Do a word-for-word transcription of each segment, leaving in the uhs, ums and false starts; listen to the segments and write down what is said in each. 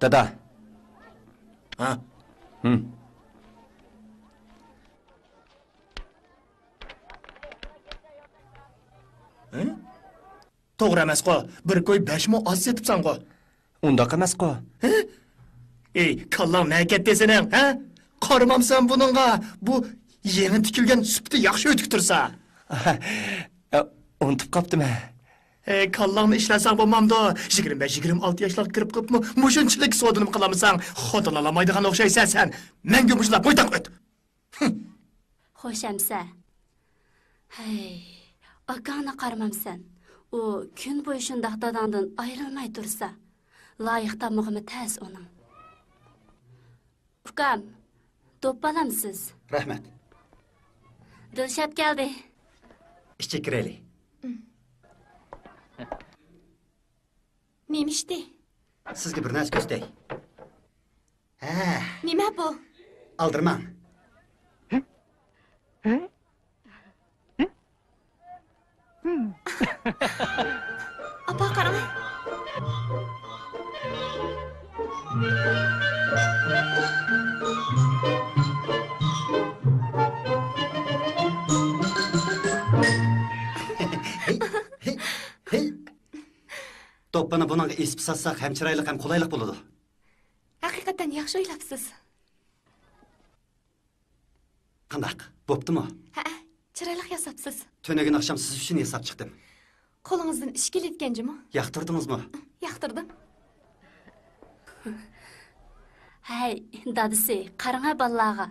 دادا. ھە؟ ھىم. ھە؟ توغرا ئەمەسقۇ، بىر كوي بەش مو ئاز سېتىپسەنغۇ. ئۇنداق ئەمەسقۇ. ھە؟ ئەي، كاللاڭ نەگە كەتتى سېنىڭ، ھە؟ قارىمامسەن بۇنىڭغا، بۇ يېڭى تىكىلگەن سۈپىتى ياخشى ئۆتۈك تۇرسا. ئۇنتۇپ قاپتىمەن. ئەي، كاللاڭنى ئىشلەتسەڭ بولمامدۇ؟ يىگىرمە بەش، يىگىرمە ئالتە ياشلارغا كىرىپ قېلىپمۇ، مۇشۇنچىلىك سودىنىمۇ قىلالمىساڭ، خوتۇن ئالالمايدىغان ئوخشايسەن سەن. مەڭگۈ مۇشۇنداق بويتاق ئۆت. خوش ئەمسە. ھەي، ئاكاڭنى قارىمامسەن. ئۇ كۈن بويى شۇنداق داداڭدىن ئايرىلماي تۇرسا، لايىق تاپمىغىمۇ تەس ئۇنىڭ. ئۇكام، دوپپا ئالامسىز؟ رەھمەت. دىلشات كەلدى. ئىچىگە كىرەيلى. نېمە ئىشتى؟ سىزگە بىر نەرسە كۆرسىتەي. ھە. نېمە بۇ؟ ئالدىرىماڭ. ئاپا، قاراڭ. ھېي، ھېي، ھېي. دوپپىنى بۇنىڭغا ئېسىپ ساتساق ھەم چىرايلىق، ھەم قولايلىق بولىدۇ. ھەقىقەتەن ياخشى ئويلاپسىز. قانداق؟ بوپتۇمۇ؟ ھەئە، چىرايلىق ياساپسىز. تۈنۈگۈن ئاخشام سىز ئۈچۈن ياساپ چىقتىم. قولىڭىزدىن ئىش كېلىدىكەن جۇمۇ؟ ياقتۇردىڭىزمۇ؟ ياقتۇردۇم. ھەي، دادىسى، قاراڭە بالىلارغا.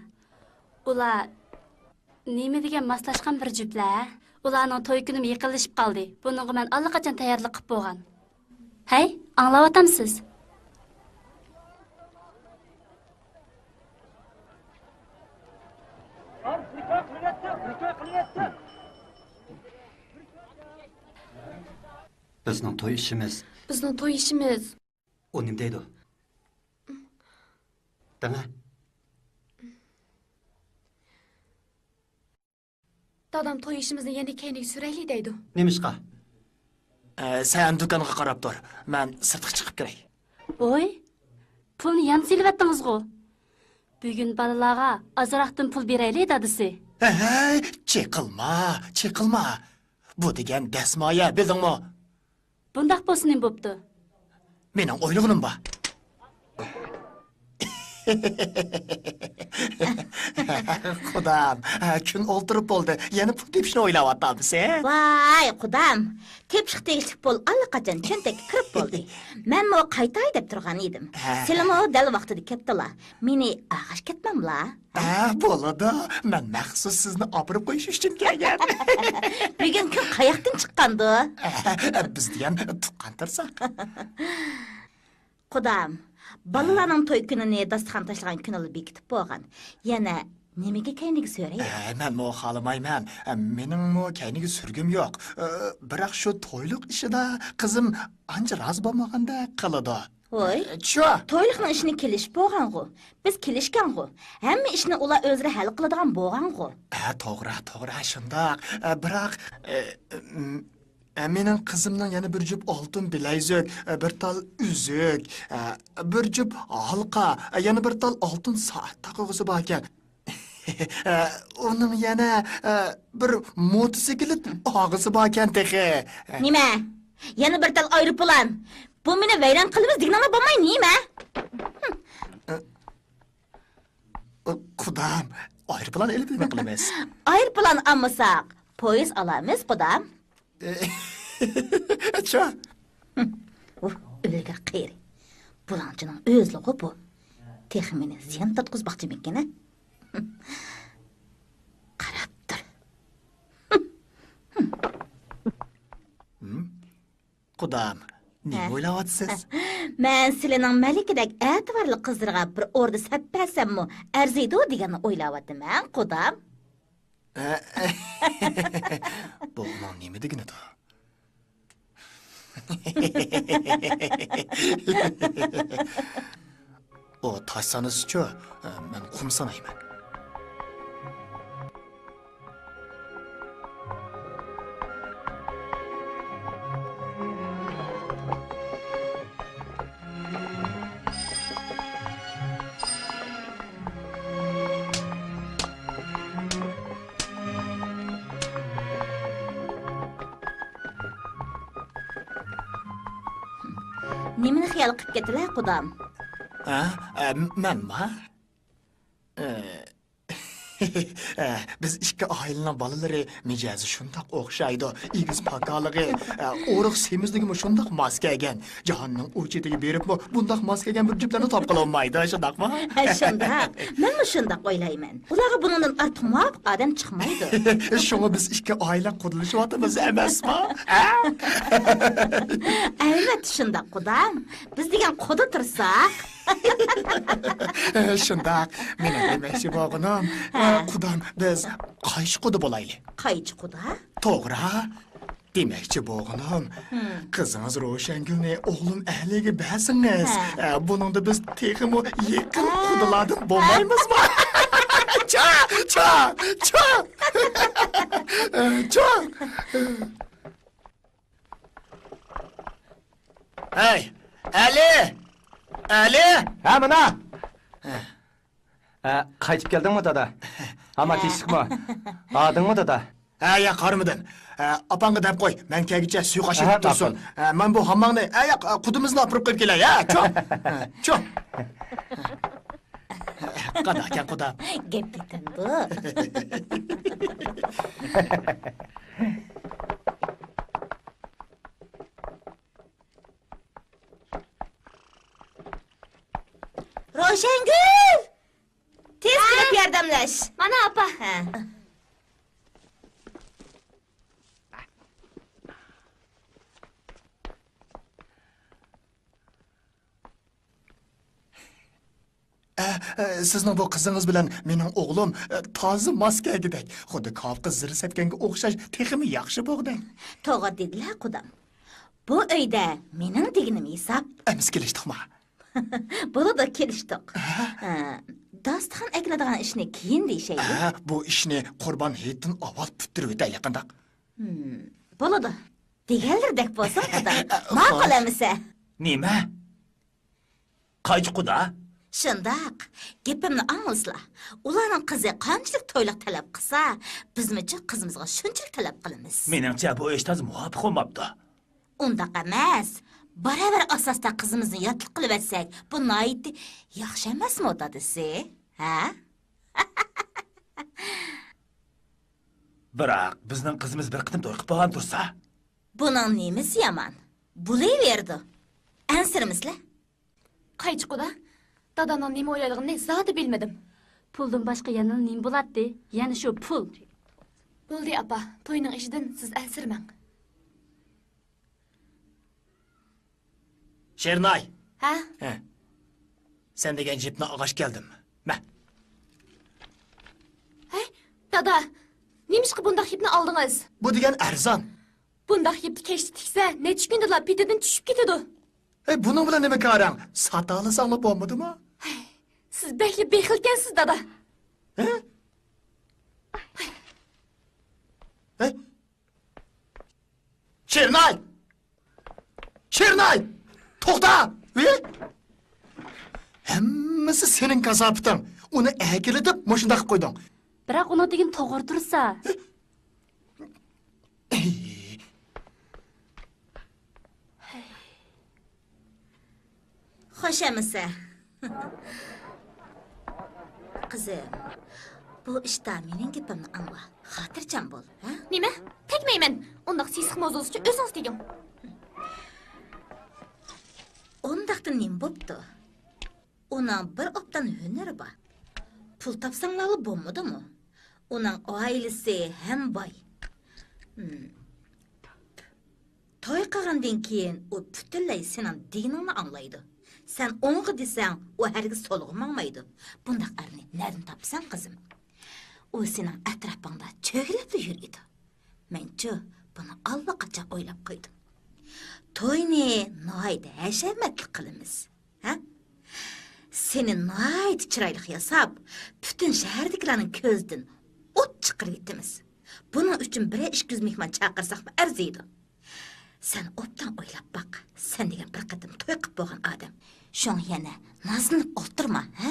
ئۇلار نېمە دېگەن ماسلاشقان بىر جۈپلەر، ھە؟ ئۇلارنىڭ توي كۈنىمۇ يېقىنلىشىپ قالدى. بۇنىڭغا مەن ئاللىقاچان تەييارلىق قىلىپ بولغان. ھەي، ئاڭلاۋاتامسىز؟ بىزنىڭ توي ئىشىمىز. بىزنىڭ توي ئىشىمىز. ئۇ نېمە دەيدۇ؟ دەڭە. دادام توي ئىشىمىزنى يەنە كەينىگە سۈرەيلى دەيدۇ. نېمىشقا؟ ئە، سەن دۇكانغا قاراپ تۇر، مەن سىرتقا چىقىپ كىرەي. ۋوي، پۇلنى يەنە سېلىۋەتتىڭىزغۇ؟ بۈگۈن بالىلارغا ئازراقتىن پۇل بېرەيلى، دادىسى. ھەي، چېقىلما، چېقىلما. بۇ دېگەن دەسمايە، بىلدىڭمۇ؟ بۇنداق بولسا نېمە بوپتۇ؟ مېنىڭ ئويلىغىنىم بار. قۇدام، كۈن ئولتۇرۇپ بولدى. يەنە پۇل تېپىشنى ئويلاۋاتامسەن؟ ۋاي، قۇدام، تېپىشقا تېگىشلىك پۇل ئاللىقاچان چۆنتەككە كىرىپ بولدى. مەنمۇ قايتاي دەپ تۇرغان ئىدىم. ھە. سىلىمۇ دەل ۋاقتىدا كەپتىلا. مېنى ئاغاش كەتمەملا. ھە، بولىدۇ. مەن مەخسۇس سىزنى ئاپىرىپ قويۇش ئۈچۈن كەلگەن. بۈگۈن كۈن قاياقتىن چىققاندۇ؟ بىز دېگەن تۇغقان تۇرساق. قۇدام، بالىلارنىڭ توي كۈنىنى داستىخان تاشلىغان كۈنىلا بېكىتىپ بولغان. يەنە نېمىگە كەينىگە سۈرەي؟ ئە، مەنمۇ خالىمايمەن. ئە، مېنىڭمۇ كەينىگە سۈرگۈم يوق. ئە، بىراق شۇ تويلۇق ئىشىدا قىزىم ئانچە رازى بولمىغاندەك قىلىدۇ. ھوي، ئە، چۇ. تويلۇقنىڭ ئىشىنى كېلىشىپ بولغانغۇ. بىز كېلىشكەنغۇ. ھەممە ئىشنى ئۇلار ئۆزلىرى ھەل قىلىدىغان بولغانغۇ. ئە، توغرا، توغرا، شۇنداق. ئە، بىراق، ئە، م-، ئە، مېنىڭ قىزىمنىڭ يەنە بىر جۈپ ئالتۇن بىلەيزۈك، ئە، بىر تال ئۈزۈك، ئە، بىر جۈپ ھالقا، ئە، يەنە بىر تال ئالتۇن سائەت تاقىغۇسى باركەن. ئە، ئۇنىڭ يەنە، ئە، بىر موتوسىكلىت ئاغىسى باركەن تېخى. نېمە؟ يەنە بىر تال ئايروپىلان؟ بۇ مېنى ۋەيران قىلىمىز دېگىنىڭلار بولماي نېمە؟ قۇدام، ئايروپىلان ئېلىپ نېمە قىلىمىز؟ ئايروپىلان ئالمىساق، پويىز ئالارمىز، قۇدام. چا؟ ئۇ ئۆلگۈر قېرى. بۇلاڭچىنىڭ ئۆزلىغۇ بۇ. تېخى مېنى زىيان تارتقۇزماقچىمىكىن، ھە؟ قاراپ تۇر. قۇدام، نېمە ھە؟ ئويلاۋاتىسىز؟ مەن سىلىنىڭ مەلىكىدەك ئەتىۋارلىق قىزلىرىغا بىر ئوردا سەپ بەرسەممۇ ئەرزىيدۇ دېگەننى ئويلاۋاتىمەن، قۇدام. بۇ ئۇنىڭ نېمە دېگىنىدۇ؟ ئۇ تاش سانىسىچۇ، مەن قۇم سانايمەن. نېمىنى خىيال قىپ كەتتىلە، قۇدام؟ ھە؟ ئە، مەنما؟ ئە، ئە، بىز ئىككى ئائىلىنىڭ بالىلىرى مىجەزى شۇنداق ئوخشايدۇ. ئېگىز پاكالىقى، ئە، ئورۇق سېمىزلىكىمۇ شۇنداق ماس كەلگەن. جاھاننىڭ ئۇ چېتىگە بېرىپمۇ بۇنداق ماس كەلگەن بىر جۈپلەرنى تاپقىلى بولمايدۇ، شۇنداقمۇ؟ ھە، شۇنداق. مەنمۇ شۇنداق ئويلايمەن. ئۇلارغا بۇنىڭدىن ئارتۇق مۇۋاپىق ئادەم چىقمايدۇ. شۇڭا بىز ئىككى ئائىلە قۇدىلىشىۋاتىمىز ئەمەسمۇ؟ ھە؟ ئەلۋەتتە شۇنداق، قۇدام. بىز دېگەن قۇدا تۇرساق. شۇنداق. مېنىڭ دېمەكچى بولغىنىم، ھە. قۇدام، بىز قايچى قۇدا بولايلى. قايچى قۇدا؟ توغرا. دېمەكچى بولغىنىم، ھىم. قىزىڭىز روشەنگۈلنى ئوغلۇم ئەلىگە بەرسىڭىز، ھە. ئە، بۇنىڭدا بىز تېخىمۇ يېقىن ھە. قۇدىلاردىن بولمايمىزمۇ؟ چا، چا، چا. چا. ھەي، ئەلى! ئەلى! ھە، مانا! ھە. ھە، قايتىپ كەلدىڭمۇ، دادا؟ ھاما ھە. تىنچلىقمۇ؟ ھاردىڭمۇ، دادا؟ ھە، ياق، ھارمىدىم. ھە، ئاپاڭغا دەپ قوي، مەن كەلگۈچە سۇيۇق ئاش ھە، ئېتىپ تۇرسۇن. ماقۇل. ھە، مەن بۇ ھامماڭنى، ھە، ياق، قۇدىمىزنى ئاپىرىپ قويۇپ كېلەي، ھە، چۇ! ھە، چۇ! قانداقكەن، قۇدا؟ گەپ كېتەمدۇ؟ روشەنگۈل! تېز ھە؟ كېلىپ ياردەملەش. مانا، ئاپا. ھە. ئە، ئە، سىزنىڭ بۇ قىزىڭىز بىلەن مېنىڭ ئوغلۇم، ئە، تازا ماس كەلگۈدەك. خۇددى كاۋىپقا زىر سەپكەنگە ئوخشاش، تېخىمۇ ياخشى بولغۇدەك. توغرا دېدىلە، قۇدام. بۇ ئۆيدە مېنىڭ دېگىنىم ھېساب. ئەمىسە كېلىشتۇقما؟ بولىدۇ، كېلىشتۇق. ھە؟ ئە، داستىخان ئەكېلىدىغان ئىشنى كېيىن دېيىشەيلى. ھە، بۇ ئىشنى قۇربان ھېيتتىن ئاۋۋال پۈتتۈرۈۋېتەيلى، قانداق؟ ھىم، بولىدۇ. دېگەنلىرىدەك بولسۇن، قۇدام. ئە، ماقۇل خوش. ئەمىسە. نېمە؟ قايچى قۇدا؟ شۇنداق. گېپىمنى ئاڭلىسىلا. ئۇلارنىڭ قىزى قانچىلىك تويلۇق تەلەپ قىلسا، بىزمۇچۇ قىزىمىزغا شۇنچىلىك تەلەپ قىلىمىز. مېنىڭچە، بۇ ئىش تازا مۇۋاپىق بولماپتۇ. ئۇنداق ئەمەس. باراۋەر ئاساستا قىزىمىزنى ياتلىق قىلىۋەتسەك، بۇ ناھايىتى ياخشى ئەمەسمۇ، دادىسى؟ ھە؟ بىراق، بىزنىڭ قىزىمىز بىر قېتىم توي قىلىپ بولغان تۇرسا؟ بۇنىڭ نېمىسى يامان؟ بولۇۋېرىدۇ. ئەنسىرىمىسىلە. قايچى قۇدا، دادامنىڭ نېمە ئويلايدىغىنىنى زادى بىلمىدىم. پۇلدىن باشقا يەنە نېمە بولاتتى؟ يەنە شۇ پۇل. بولدى، ئاپا، توينىڭ ئىشىدىن سىز ئەنسىرىمەڭ. شېرىناي. ھە؟ ھە. سەن دېگەن يىپنى ئالغاچ كەلدىم. مە. ھەي، دادا، نېمىشقا بۇنداق يىپنى ئالدىڭىز؟ بۇ دېگەن ئەرزان. بۇنداق يىپنى كەچتە تىكسە، نەچچە كۈندىلا پېتىدىن چۈشۈپ كېتىدۇ. ھەي، بۇنىڭ بىلەن نېمە كارىڭ؟ ساتالىساڭلا بولمىدىمۇ؟ ھەي، سىز بەكلا بېخىلكەنسىز، دادا. ھە؟ ھەي. شېرىناي! شېرىناي! توختا! ھە؟ ھەممىسى سېنىڭ كاساپىتىڭ. ئۇنى ئەكېلە دەپ مۇشۇنداق قىلىپ قويدۇڭ. بىراق ئۇنىڭ دېگىنى توغرا تۇرسا. خوش ئەمىسە. قىزىم، بۇ ئىشتا مېنىڭ گېپىمنى ئاڭلا. خاتىرجەم بول، ھە؟ نېمە؟ تەگمەيمەن. ئۇنداق سېسىق موزىسىچۇ ئۆزىڭىز تېگىڭ. ئۇنداقتا نېمە بوپتۇ؟ ئۇنىڭ بىر ئوبدان ھۈنىرى بار. پۇل تاپساڭلارلا بولمىدىمۇ؟ ئۇنىڭ ئائىلىسى ھەم باي. ھىم. توي قىلغاندىن كېيىن ئۇ پۈتۈنلەي سېنىڭ دېگىنىڭنى ئاڭلايدۇ. سەن ئوڭغا دېسەڭ، ئۇ ھەرگىز سولغا ماڭمايدۇ. بۇنداق ئەرنى نەدىن تاپىسەن، قىزىم؟ ئۇ سېنىڭ ئەتراپىڭدا چۆگىلەپلا يۈرىدۇ. مەنچۇ بۇنى ئاللىقاچان ئويلاپ قويدۇم. توينى ناھايىتى ھەشەمەتلىك قىلىمىز. ھە؟ سېنى ناھايىتى چىرايلىق ياساپ، پۈتۈن شەھەردىكىلەرنىڭ كۆزىدىن ئوت چىقىرىۋېتىمىز. بۇنىڭ ئۈچۈن بىرەر ئىككى يۈز مېھمان چاقىرساقمۇ ئەرزىيدۇ. سەن ئوبدان ئويلاپ باق، سەن دېگەن بىر قېتىم توي قىپ بولغان ئادەم. شۇڭا يەنە نازلىنىپ ئولتۇرما، ھە؟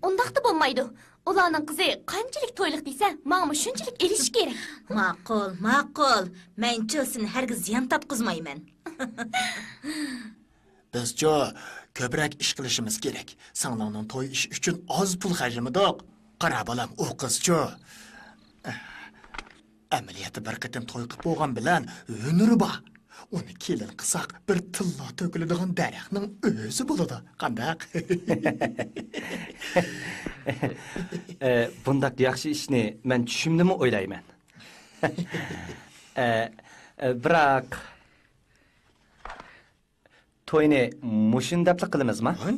ئۇنداقتا بولمايدۇ. ئۇلارنىڭ قىزى قانچىلىك تويلۇق دېسە، ماڭىمۇ شۇنچىلىك ئېلىش كېرەك. ماقۇل، ماقۇل. مەنچۇ سېنى ھەرگىز زىيان تارتقۇزمايمەن. بىزچۇ كۆپرەك ئىش قىلىشىمىز كېرەك. سىڭلىڭنىڭ توي ئىشى ئۈچۈن ئاز پۇل خەجلىمىدۇق. قارا بالام، ئۇ قىزچۇ. ئەمەلىيەتتە بىر قېتىم توي قىلىپ بولغان بىلەن ھۈنىرى بار. ئۇنى كېلىن قىلساق، بىر تىللا تۆكۈلىدىغان دەرەخنىڭ ئۆزى بولىدۇ. قانداق؟ ئە، بۇنداق ياخشى ئىشنى مەن چۈشۈمدىمۇ ئويلايمەن. ئە، ئە، بىراق، توينى مۇشۇنداقلا قىلىمىزما؟ ھە؟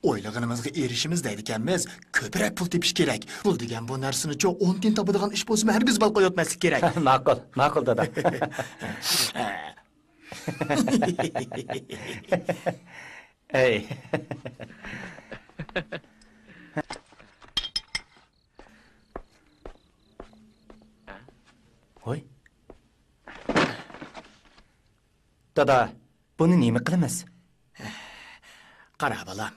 ئويلىغىنىمىزغا ئېرىشىمىز دەيدىكەنمىز، كۆپرەك پۇل تېپىش كېرەك. پۇل دېگەن بۇ نەرسىنىچۇ ئون تىيىن تاپىدىغان ئىش بولسىمۇ ھەرگىز بال قويۇۋەتمەسلىك كېرەك. ماقۇل، ماقۇل، دادا. ئەي. ھوي. دادا، بۇنى نېمە قىلىمىز؟ قارا، بالام.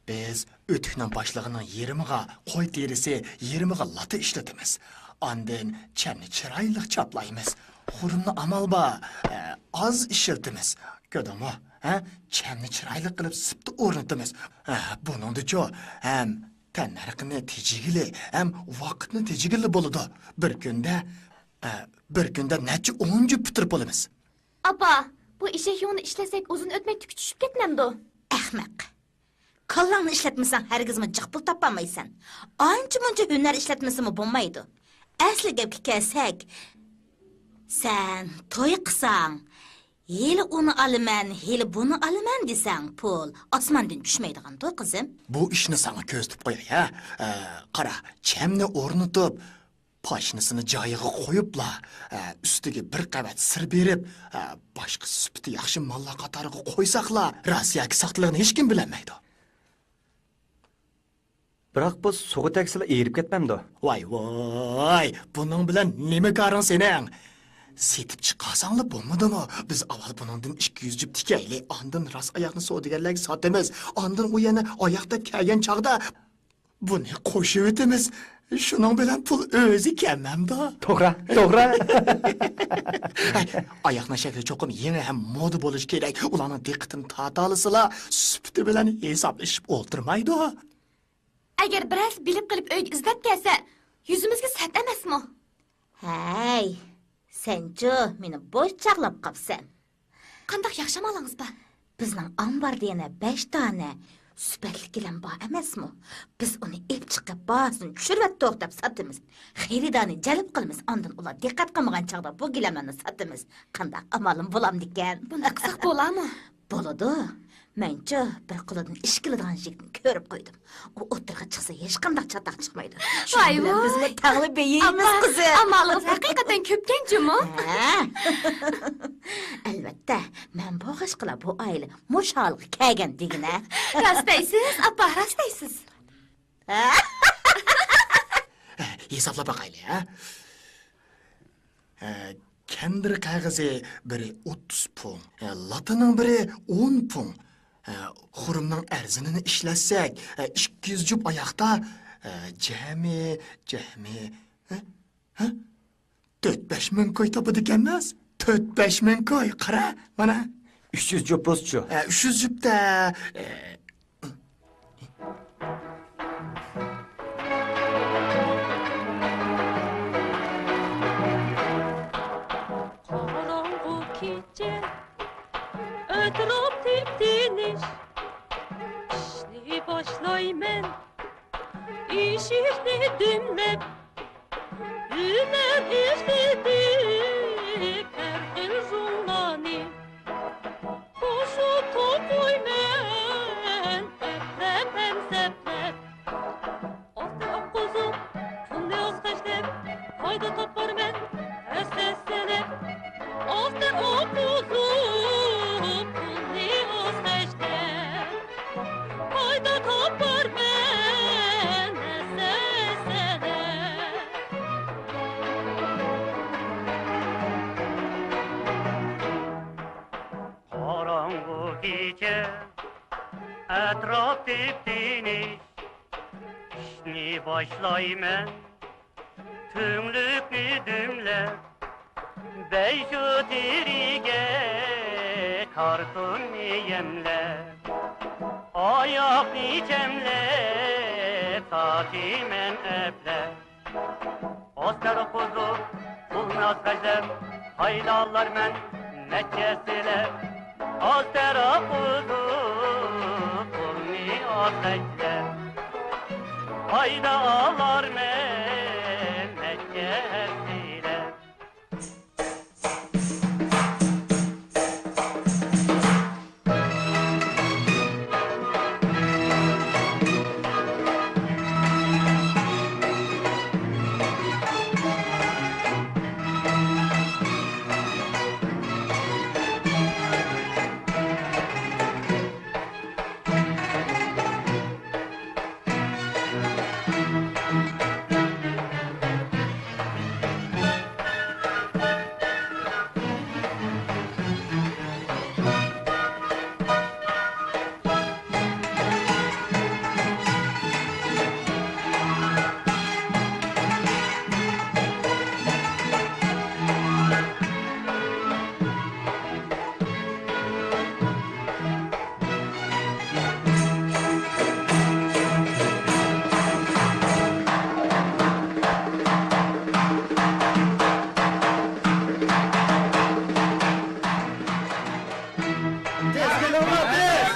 بىز ئۆتۈكنىڭ باشلىقىنىڭ يېرىمىغا قوي تېرىسى، يېرىمىغا لاتا ئىشلىتىمىز. ئاندىن چەمنى چىرايلىق چاپلايمىز. خۇرۇمنى ئامال بار، ئە، ئاز ئىشلىتىمىز. كۆردۈڭمۇ؟ ھە؟ چەمنى چىرايلىق قىلىپ سىپتا ئورنىتىمىز. ھە، بۇنىڭدىچۇ ھەم تەننەرخنى تېجىگىلى، ھەم ۋاقىتنى تېجىگىلى بولىدۇ. بىر كۈندە، ئە، بىر كۈندە نەچچە ئون جۈپ پۈتتۈرۈپ بولىمىز. ئاپا، بۇ ئېشەك يۇڭىنى ئىشلەتسەك ئۇزۇن ئۆتمەي تۈكى چۈشۈپ كەتمەمدۇ؟ ئەخمەق. كاللاڭنى ئىشلەتمىسەڭ ھەرگىزمۇ جىق پۇل تاپالمايسەن. ئانچە-مۇنچە ھۈنەر ئىشلەتمىسىمۇ بولمايدۇ. ئەسلى گەپكە كەلسەك، سەن توي قىلساڭ، ھېلى ئۇنى ئالىمەن، ھېلى بۇنى ئالىمەن دېسەڭ، پۇل ئاسماندىن چۈشمەيدىغاندۇ، قىزىم. بۇ ئىشنى ساڭا كۆرسىتىپ قوياي، ھە؟ ئە، قارا، چەمنى ئورنىتىپ، پاشنىسىنى جايىغا قويۇپلا، ئە، ئۈستىگە بىر قەۋەت سىر بېرىپ، ئە، باشقا سۈپىتى ياخشى ماللار قاتارىغا قويساقلا، راسىيەكى ساختىلىقىنى ھېچكىم بىلەلمەيدۇ. بىراق بۇ سۇغا تەگسىلا ئېرىپ كەتمەمدۇ؟ ۋاي، ۋاي، بۇنىڭ بىلەن نېمە كارىڭ سېنىڭ؟ سېتىپ چىقارساڭلا بولمىدىمۇ؟ بىز ئاۋۋال بۇنىڭدىن ئىككى يۈز جۈپ تىكەيلى، ئاندىن راست ئاياغنى سودىگەرلەرگە ساتىمىز، ئاندىن ئۇ يەنە ئاياق دەپ كەلگەن چاغدا بۇنى قوشۇۋېتىمىز. شۇنىڭ بىلەن پۇل ئۆزى كەلمەمدۇ؟ توغرا، توغرا. ھەي، ئاياقنىڭ شەكلى چوقۇم يېڭى ھەم مودا بولۇشى كېرەك. ئۇلارنىڭ دىققىتىنى تارتالىسىلا، سۈپىتى بىلەن ھېسابلىشىپ ئولتۇرمايدۇ. ئەگەر بىرەرسى بىلىپ قېلىپ ئۆيگە ئىزدەپ كەلسە، يۈزىمىزگە سەت ئەمەسمۇ؟ ھەي، سەنچۇ مېنى بوش چاغلاپ قاپسەن. قانداق ياخشى ئامالىڭىز بار؟ بىزنىڭ ئامباردا يەنە بەش دانە سۈپەتلىك گىلەم بار ئەمەسمۇ؟ بىز ئۇنى ئېلىپ چىقىپ، باھاسىنى چۈشۈرۈۋەتتۇق دەپ ساتىمىز. خېرىدارنى جەلپ قىلىمىز، ئاندىن ئۇلار دىققەت قىلمىغان چاغدا بۇ گىلەملەرنى ساتىمىز. قانداق ئامالىم بولامدىكەن؟ بۇنداق قىلساق بولامۇ؟ بولىدۇ. مەنچۇ بىر قولىدىن ئىش كېلىدىغان يىگىتنى كۆرۈپ قويدۇم. ئۇ ئوتتۇرىغا چىقسا، ھېچقانداق چاتاق چىقمايدۇ. شۇنىڭ بىلەن بىزمۇ تەڭلا بېيىيمىز، قىزىم. ئامالىڭىز ھەقىقەتەن كۆپكەن جۇمۇ. ھە. ئەلۋەتتە، مەن بولغاچقىلا بۇ ئائىلە مۇشۇ ھالغا كەلگەن دېگىنە. راست دەيسىز، ئاپا، راست دەيسىز. ھە؟ ھېسابلاپ باقايلى، ھە؟ ھە، كەندىر قەغىزى بىرى ئوتتۇز پۇڭ، ھە، لاتىنىڭ بىرى ئون پۇڭ، ھە، خۇرۇمنىڭ ئەرزىنىنى ئىشلەتسەك، ھە، ئىككى يۈز جۈپ ئاياقتا، ھە، جەمئىي، جەمئىي، ھە؟ ھە؟ تۆت بەش مىڭ كوي تاپىدىكەنمىز. تۆت بەش مىڭ كوي، قارا، مانا. ئۈچ يۈز جۈپ بولسىچۇ؟ ئە، ئۈچ يۈز جۈپتە، ئە، قاراڭغۇ كېچە، ئەتراپ تىپتىنىش. ئىشنى باشلايمەن، ئىشىكنى دۈملەپ. ھۈنەر ئىشلىتىپ ھەر خىل جۇڭلارنى، قوشۇپ توقۇيمەن ئەپلەپ ھەم سەپلەپ. ئاختەر ئاققۇزۇپ، پۇلنى ئاز خەجلەپ، پايدا تاپارمەن ھەسسە-ھەسسىلەپ. ئاختەر ئاققۇزۇپ، پۇلنى ئاز خەجلەپ، پايدا تاپارمەن ھەسسە-ھەسسىلەپ. قاراڭغۇ كېچە، ئەتراپ تىپتىنىش. ئىشنى باشلايمەن، تۈڭلۈكنى دۈملەپ، بەيشۇ تېرىگە كارتوننى يەملەپ، ئاياغنى جەملەپ، تاكى مەن ئەپلەپ. ئاز تەرقۇزۇپ، پۇلنى ئاز خەجلەپ، پايدا ئالارمەن نەچچە ھەسسىلەپ. ئاز تەرقۇزۇپ، پۇلنى ئاز خەجلەپ، پايدا ئالارمەن نەچچە ھەسسىلەپ. تېز كېلىڭلار، تېز!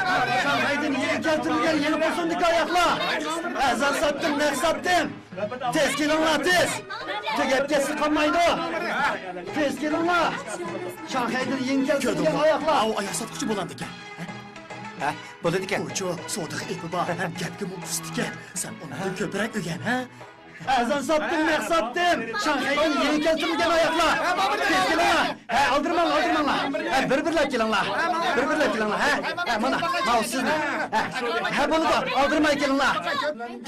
شاڭخەيدىن يېڭى كەلتۈرۈلگەن يېڭى پوسۇندىكى ئاياغلار! ئەرزان ساتتىم، نەق ساتتىم! تېز كېلىڭلار، تېز! تۈگەپ كەتسە قالمايدۇ! تېز كېلىڭلار! شاڭخەيدىن يېڭى كەلتۈرۈلگەن ئاياغلار! ئاۋۇ ئاياغ ساتقۇچى بولامدىكەن؟ ھە؟ ھە، بولىدىكەن. ئۇچۇ سودىغا ئېپى بار ھەم گەپكىمۇ ئۇستىكەن. سەن ئۇنىڭدىن كۆپرەك ئۆگەن، ھە؟ ئەرزان ساتتىم، نەق ساتتىم. شاڭخەيدىن يېڭى كەلتۈرۈلگەن ئاياغلار. تېز كېلىڭلار. ھە، ئالدىرىماڭ، ئالدىرىماڭلار. ھە، بىر-بىرلەپ كېلىڭلار. بىر-بىرلەپ كېلىڭلار. ھە، ھە، مانا، ماۋۇ سىزنىڭ. ھە، ھە، بولىدۇ، ئالدىرىماي كېلىڭلار.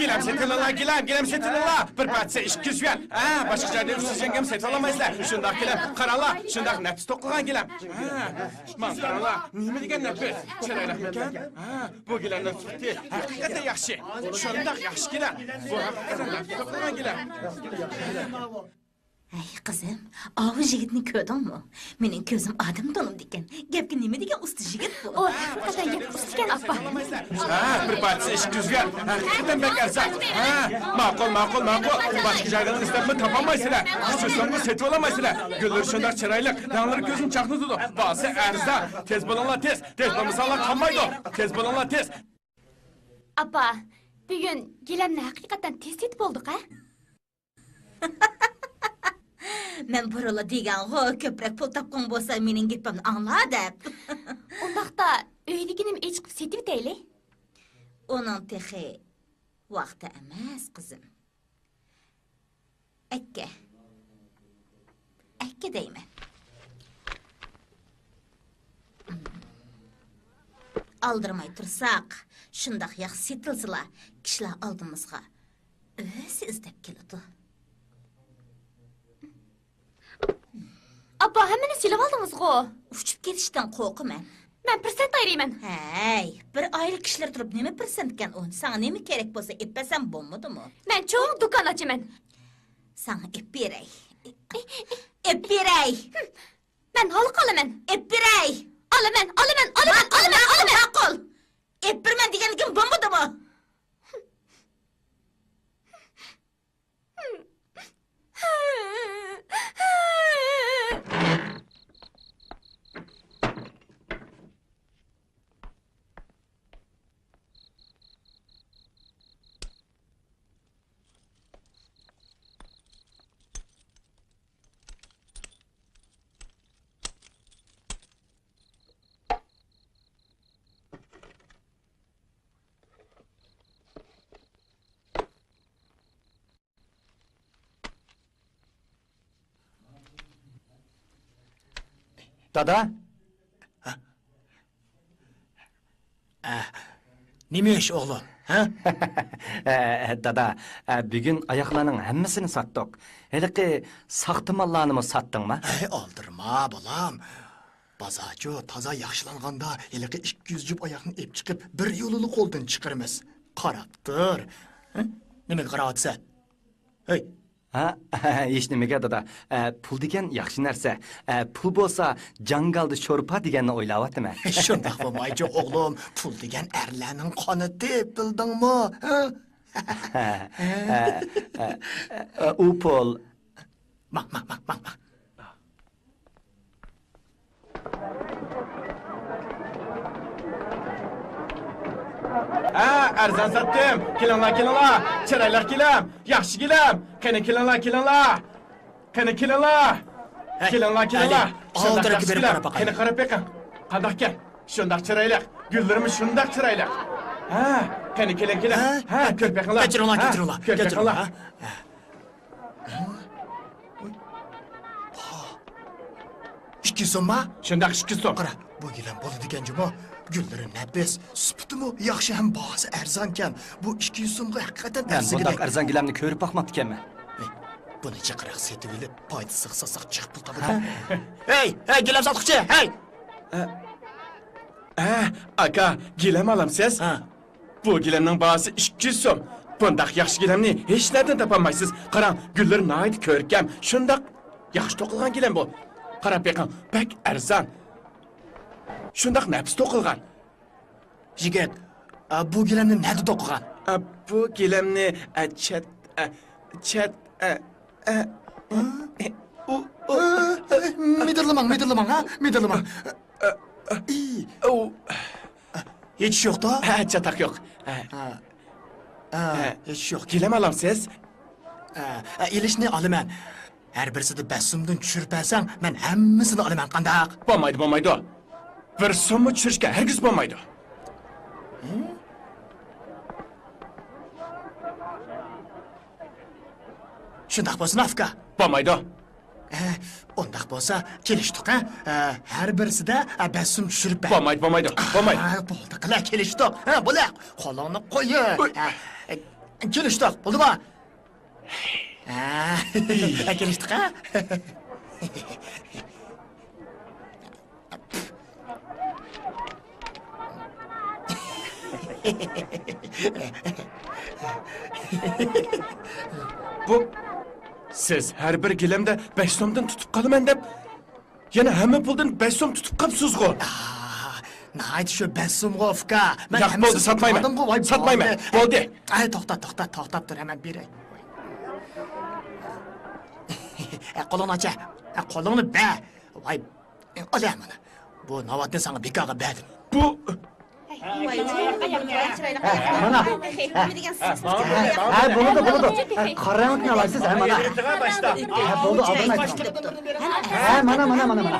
گىلەم سېتىۋېلىڭلار، گىلەم، گىلەم سېتىۋېلىڭلار. بىر پارچىسى ئىككى يۈز يۈەن. ھە، باشقا جايدىن ئۈچ يۈز يۈەنگە سېتىۋالالمايسىلەر. شۇنداق گىلەم، قاراڭلار، شۇنداق نەپىس توقۇلغان گىلەم. ھە، ماڭا قاراڭلار، نېمە دېگەن نەپىس، چىرايلىقمىكەن؟ ھە، بۇ گىلەمنىڭ سۈپىتى ھەقىقەتەن ياخشى. شۇنداق ياخشى گىلەم. بۇ ھەقىقەتەن نەپىس توقۇلغان گىلەم. ھەي، قىزىم، ئاۋۇ يىگىتنى كۆردۈڭمۇ؟ مېنىڭ كۆزۈم ئادەم تونۇمدىكەن. گەپكە نېمە دېگەن ئۇستا يىگىت بۇ. ئۇ ھەقىقەتەن گەپكە ئۇستىكەن، ئاپا. ھە، بىر پارچىسى ئىككى يۈز يۈەن. ھەقىقەتەن بەك ئەرزان. ھە، ماقۇل، ماقۇل، ماقۇل. باشقا جايدىن ئىزدەپمۇ تاپالمايسىلەر. ئۈچ يۈز سومغا سېتىۋالالمايسىلەر. گۈللىرى شۇنداق چىرايلىق، رەڭلىرى كۆزنى چاقنىتىدۇ. باھاسى ئەرزان. تېز بولۇڭلار، تېز. تېز بولمىساڭلار قالمايدۇ. تېز بولۇڭلار، تېز. ئاپا، بۈگۈن گىلەمنى ھەقىقەتەن تېز سېتىپ بولدۇق ھە؟ مەن بۇرۇنلا دېگەنغۇ، كۆپرەك پۇل تاپقۇڭ بولسا مېنىڭ گېپىمنى ئاڭلا دەپ. ئۇنداقتا ئۆيدىكىنىمۇ ئېچىقىپ سېتىۋېتەيلى. ئۇنىڭ تېخى ۋاقتى ئەمەس، قىزىم. ئەككە. ئەككە دەيمەن. ئالدىرىماي تۇرساق، شۇنداق ياخشى سېتىلسىلا، كىشىلەر ئالدىمىزغا ئۆزى ئىزدەپ كېلىدۇ. ئاپا، ھەممىنى سېلىۋالدىڭىزغۇ؟ ئۇچۇپ كېتىشتىن قورقىمەن. مەن پىرسەنت ئايرىيمەن. ھەي، بىر ئائىلە كىشىلىرى تۇرۇپ نېمە پىرسەنتكەن ئۇ؟ ساڭا نېمە كېرەك بولسا ئېلىپ بەرسەم بولمىدىمۇ؟ مەن چوڭ دۇكان ئاچىمەن. ساڭا ئېلىپ بېرەي. ئېلىپ بېرەي. مەن ھالقا ئالىمەن. ئېلىپ بېرەي. ئالىمەن، ئالىمەن، ئالىمەن، ماقۇل، ئالىمەن، ماقۇل، ئالىمەن. ماقۇل. ئېلىپ بېرىمەن دېگەنلىكىم بولمىدىمۇ؟ دادا؟ ھە؟ ئە، نېمە ئىش، ئوغلۇم؟ ھە؟ ئە، دادا، ئە، بۈگۈن ئاياغلارنىڭ ھەممىسىنى ساتتۇق. ھېلىقى ساختا ماللارنىمۇ ساتتىڭما؟ ھەي، ئالدىرىما، بالام. بازارچۇ تازا ياخشىلانغاندا، ھېلىقى ئىككى يۈز جۈپ ئاياغنى ئېلىپ چىقىپ، بىر يولىلا قولدىن چىقىرىمىز. قاراپ تۇر. ھە؟ نېمىگە قاراۋاتىسەن؟ ھەي! ھە؟ ھېچنېمىگە، دادا. ئە، پۇل دېگەن ياخشى نەرسە. ئە، پۇل بولسا، جاڭگالدا شورپا دېگەننى ئويلاۋاتىمەن. شۇنداق بولمايچۇ، ئوغلۇم. پۇل دېگەن ئەرلەرنىڭ قانىتى، بىلدىڭمۇ؟ ھە؟ ئە، ئە، ئە، ئە، ئۇ پۇل. ماڭ، ماڭ، ماڭ، ماڭ، ماڭ. ھە، ئەرزان ساتتىم. كېلىڭلار، كېلىڭلار. چىرايلىق گىلەم، ياخشى گىلەم. قېنى كېلىڭلار، كېلىڭلار. قېنى كېلىڭلار. ھەي، كېلىڭلار، كېلىڭلار. ئەلى، شۇنداق ئالدىراككە ياخشى بېرىپ گىلەم. قاراپ باقايلى. قېنى قاراپ بېقىڭ. قانداقكەن؟ شۇنداق چىرايلىق. گۈللىرىمۇ شۇنداق چىرايلىق. ھە، قېنى كېلىڭ، كېلىڭ. ھە؟ ھە، كۆرۈپ بېقىڭلار. كەچۈرۈڭلار، ھە، كەچۈرۈڭلار، كۆرۈپ كەچۈرۈڭلار. بېقىڭلار. ھە؟ ئىككى يۈز سومما؟ شۇنداق، ئىككى يۈز سوم. قارا، بۇ گىلەم بولىدىكەن جۇمۇ. گۈللىرى نەپىس، سۈپىتىمۇ ياخشى ھەم باھاسى ئەرزانكەن. بۇ ئىككى يۈز سومغا ھەقىقەتەن مەن ئەرزىگىدەك. بۇنداق ئەرزان گىلەمنى كۆرۈپ باقماپتىكەنمەن. ھەي، بۇنى جىقراق سېتىۋېلىپ، پايدا سىغسا ساق جىق پۇل تاپىدۇ. ھەي، ھەي، گىلەم ساتقۇچى، ھەي! ھە، ئاكا، گىلەم ئالامسىز؟ ھە. بۇ گىلەمنىڭ باھاسى ئىككى يۈز سوم. بۇنداق ياخشى گىلەمنى ھېچنەردىن تاپالمايسىز. قاراڭ، گۈللىرى ناھايىتى كۆركەم، شۇنداق ياخشى توقۇلغان گىلەم بۇ. قاراپ بېقىڭ، بەك ئەرزان. شۇنداق نەپىس توقۇلغان. يىگىت، ئا، بۇ گىلەمنى نەدە توقۇغان؟ ئا، بۇ گىلەمنى، ئا، چەت، ئا، چەت، ئا، ئا، ئۇ، ئۇ، ئۇ، ئا، مىدىرلىماڭ، مىدىرلىماڭ، ھە؟ مىدىرلىماڭ. ئا، ئا، ئى. ئۇ. ھېچ ئىش يوقتۇ؟ ھە، چاتاق يوق. ھە. ھە. ھە، ھە. ھېچ ئىش يوق. گىلەم ئالامسىز؟ ھە، ھە، ئېلىشنى ئالىمەن. ھەر بىرسىدە بەش سومدىن چۈشۈرۈپ بەرسەڭ، مەن ھەممىسىنى ئالىمەن، قانداق؟ بولمايدۇ، بولمايدۇ. بىر سوممۇ چۈشۈرۈشكە ھەرگىز بولمايدۇ. ھە؟ شۇنداق بولسۇن، ئاكا. بولمايدۇ. ھە، ئۇنداق بولسا، كېلىشتۇق، ھە؟ ھە، ھەر بىرسىدە، ھە، بەش سوم چۈشۈرۈپ بەر. بولمايدۇ، بولمايدۇ، بولمايدۇ. ھە، بولدى، قىلە، كېلىشتۇق. ھە، بولە، قولۇڭنى قويۇ. ئۇي. ھە، كېلىشتۇق، بولدىمۇ؟ ھە، كېلىشتۇق، ھە؟ بۇ، سىز ھەر بىر گىلەمدە بەش سومدىن تۇتۇپ قالىمەن دەپ، يەنە ھەممە پۇلدىن بەش سوم تۇتۇپ قاپسىزغۇ؟ ئاھ، ناھايىتى شۇ بەش سومغۇ، ئۇكا. مەن ياق، بولدى، ھەممىسىنى ساتمايمەن. تۇتۇپ ئالدىمغۇ، ۋاي، ساتمايمەن. بولدى. بولدى. ئەي، توختا، توختا، توختاپ تۇر، ھەممە بېرەي. ئە، قولۇڭنى ئاچە. ئە، قولۇڭنى بەر. ۋاي، ئە، ئال، ئە، مانا. بۇ ناۋاتنى ساڭا بىكارغا بەردىم. بۇ ھە، مانا. ھە، ھە، بولىدۇ، بولىدۇ. ھە، قارا رەڭلىكنى ئالايسىز، ھە، مانا. ھە، بولدى، ئالدىرماي تۇرۇڭ. ھە، مانا، مانا، مانا، مانا.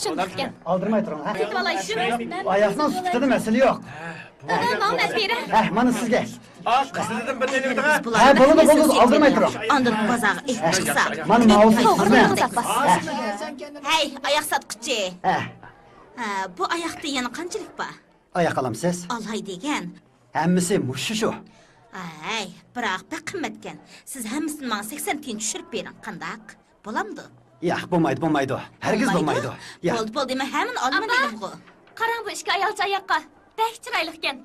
شۇنداقكەن. ئالدىرماي تۇرۇڭ، ھە. سېتىۋالاي شۇ. ئاياقنىڭ سۈپىتىدە مەسىلە يوق. ھە. ماڭا مەن بېرە. ھە، مانا سىزگە. ئاق، سىزدىن بىرنى ئېلىۋېتىڭ، ھە. ھە، بولىدۇ، بولىدۇ، ئالدىرماي تۇرۇڭ. ئاندىن بازارغا ئېلىپ چىقسا. مانا ماۋۇ سىزنىڭ. ھە. ھەي، ئاياق ساتقۇچى. ھە. ھە، بۇ ئاياقتا يەنە قانچىلىك بار؟ ئاياق ئالامسىز؟ ئالاي دېگەن. ھەممىسى مۇشۇ شۇ. ھەي، بىراق بەك قىممەتكەن. سىز ھەممىسىنى ماڭا سەكسەن تىيىن چۈشۈرۈپ بېرىڭ، قانداق؟ بولامدۇ؟ ياق، بولمايدۇ، بولمايدۇ. ھەرگىز بولمايدۇ. بولمايدۇ؟ ياق. بولدى، بولدى، مەن ھەممىنى ئالىمەن دېدىمغۇ. قاراڭ، بۇ ئىككى ئايالچە ئاياققا. بەك چىرايلىقكەن.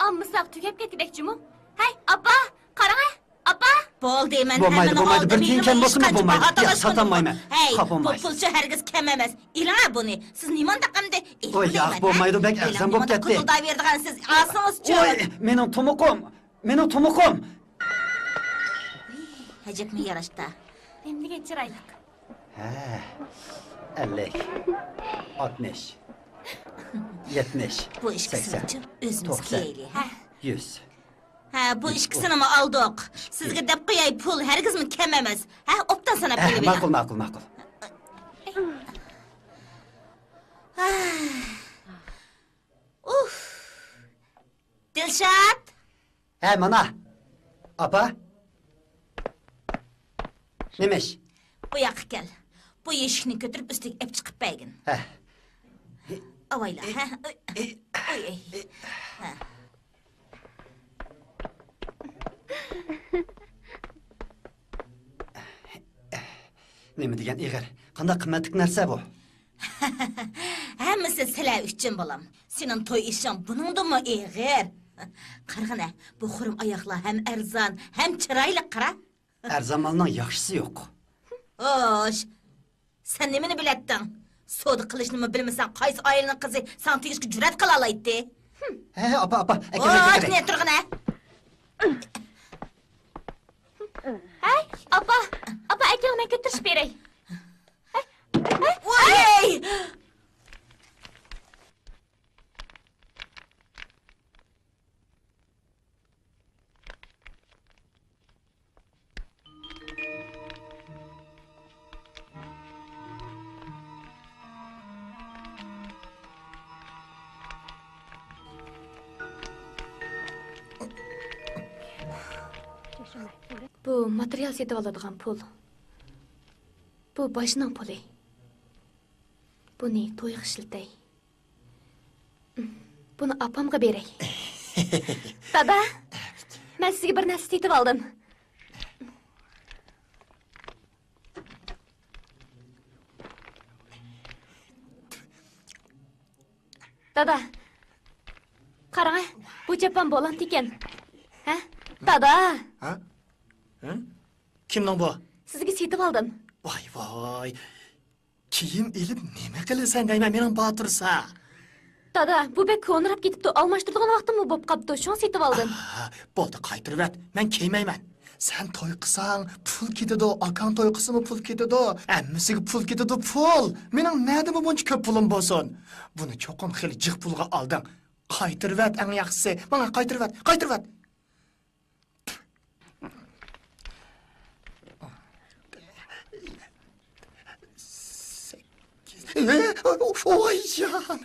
ئالمىساق تۈگەپ كەتكۈدەك جۇمۇ. ھەي، ئاپا، قاراڭە. ئاپا! بولدى، مەن بولمايدۇ، ھەممىنى بولمايدۇ. ئالدىم، بىر تىيىن كەم بولسىمۇ بولمايدۇ. ياق، ساتالمايمەن. ھەي، بۇ پۇلچۇ ھەرگىز كەم ئەمەس. ئېلىڭە بۇنى. سىز نېمانداق ئەمدى؟ ئوي، ياق، بولمايدۇ، بەك ئەرزان بولۇپ كەتتى. قىلدايبېرىدىغانسىز، ئالسىڭىزچۇ. ئوي، مېنىڭ تۇمۇقۇم. مېنىڭ تۇمۇقۇم. ئەجەبمۇ ياراشتا. نېمە دېگەن چىرايلىق. ھە، ئەللىك، ئاتمىش، يەتمىش، بۇ ئىككىسىنىچۇ؟ سەكسەن، ئۆزىمىز توقسان، كىيەيلى، ھە؟ يۈز. ھە، بۇ ئىككىسىنىمۇ ئالدۇق. سىزگە دەپ قوياي، پۇل ھەرگىزمۇ كەم ئەمەس. ھە، ئوبدان ساناپ بېرىۋېلىڭ. ماقۇل، ماقۇل، ماقۇل. ئۇھ. دىلشات! ھە، مانا. ئاپا. نېمە ئىش؟ بۇ ياققا كەل. بۇ يەشىكنى كۆتۈرۈپ ئۈستىگە ئېلىپ چىقىپ بەرگىن. ھە. ئاۋايلا، ھە؟ ئۆي، ئۆي، ئۆي. ھە. نېمە دېگەن ئېغىر. قانداق قىممەتلىك نەرسە بۇ؟ ھەممىسى سىلەر ئۈچۈن، بالام. سېنىڭ توي ئېشىڭ بۇنىڭدىنمۇ ئېغىر. قارىغىنە، بۇ خۇرۇم ئاياغلار ھەم ئەرزان، ھەم چىرايلىق، قارا. ئەرزان مالنىڭ ياخشىسى يوق. خوش، سەن نېمىنى بىلەتتىڭ؟ سودا قىلىشنىمۇ بىلمىسەڭ، قايسى ئائىلىنىڭ قىزى ساڭا تېگىشكە جۈرئەت قىلالايتتى؟ ھە، ھە، ئاپا، ئاپا، ئەكەل، خوش، ئەكەل. نېرى تۇرغىنە. ھەي، ئاپا، ئاپا، ئەكەل، مەن كۆتۈرۈشۈپ بېرەي. ھەي، ھەي، ۋاي! بۇ ماتېرىيال سېتىۋالىدىغان پۇل. بۇ باجنىڭ پۇلى. بۇنى تويغا ئىشلىتەي. بۇنى ئاپامغا بېرەي. دادا، مەن سىزگە بىر نەرسە سېتىۋالدىم. دادا، قاراڭە، بۇ چاپان بولامدىكەن؟ ھە؟ دادا! ھە؟ ھە؟ كىمنىڭ بۇ؟ سىزگە سېتىۋالدىم. ۋاي، ۋاي. كىيىم ئېلىپ نېمە قىلىسەن دەيمەن، مېنىڭ بار تۇرسا. دادا، بۇ بەك كونىراپ كېتىپتۇ، ئالماشتۇرىدىغان ۋاقتىممۇ بوپ قاپتۇ، شۇڭا سېتىۋالدىم. ئاھ، بولدى، قايتۇرۇۋەت، مەن كىيمەيمەن. سەن توي قىلساڭ پۇل كېتىدۇ، ئاكاڭ توي قىلسىمۇ پۇل كېتىدۇ، ھەممىسىگە پۇل كېتىدۇ، پۇل. مېنىڭ نەدىمۇ بۇنچە كۆپ پۇلۇم بولسۇن؟ بۇنى چوقۇم خېلى جىق پۇلغا ئالدىڭ. قايتۇرۇۋەت ئەڭ ياخشىسى، ماڭا قايتۇرۇۋەت، قايتۇرۇۋەت. ۋاي جان!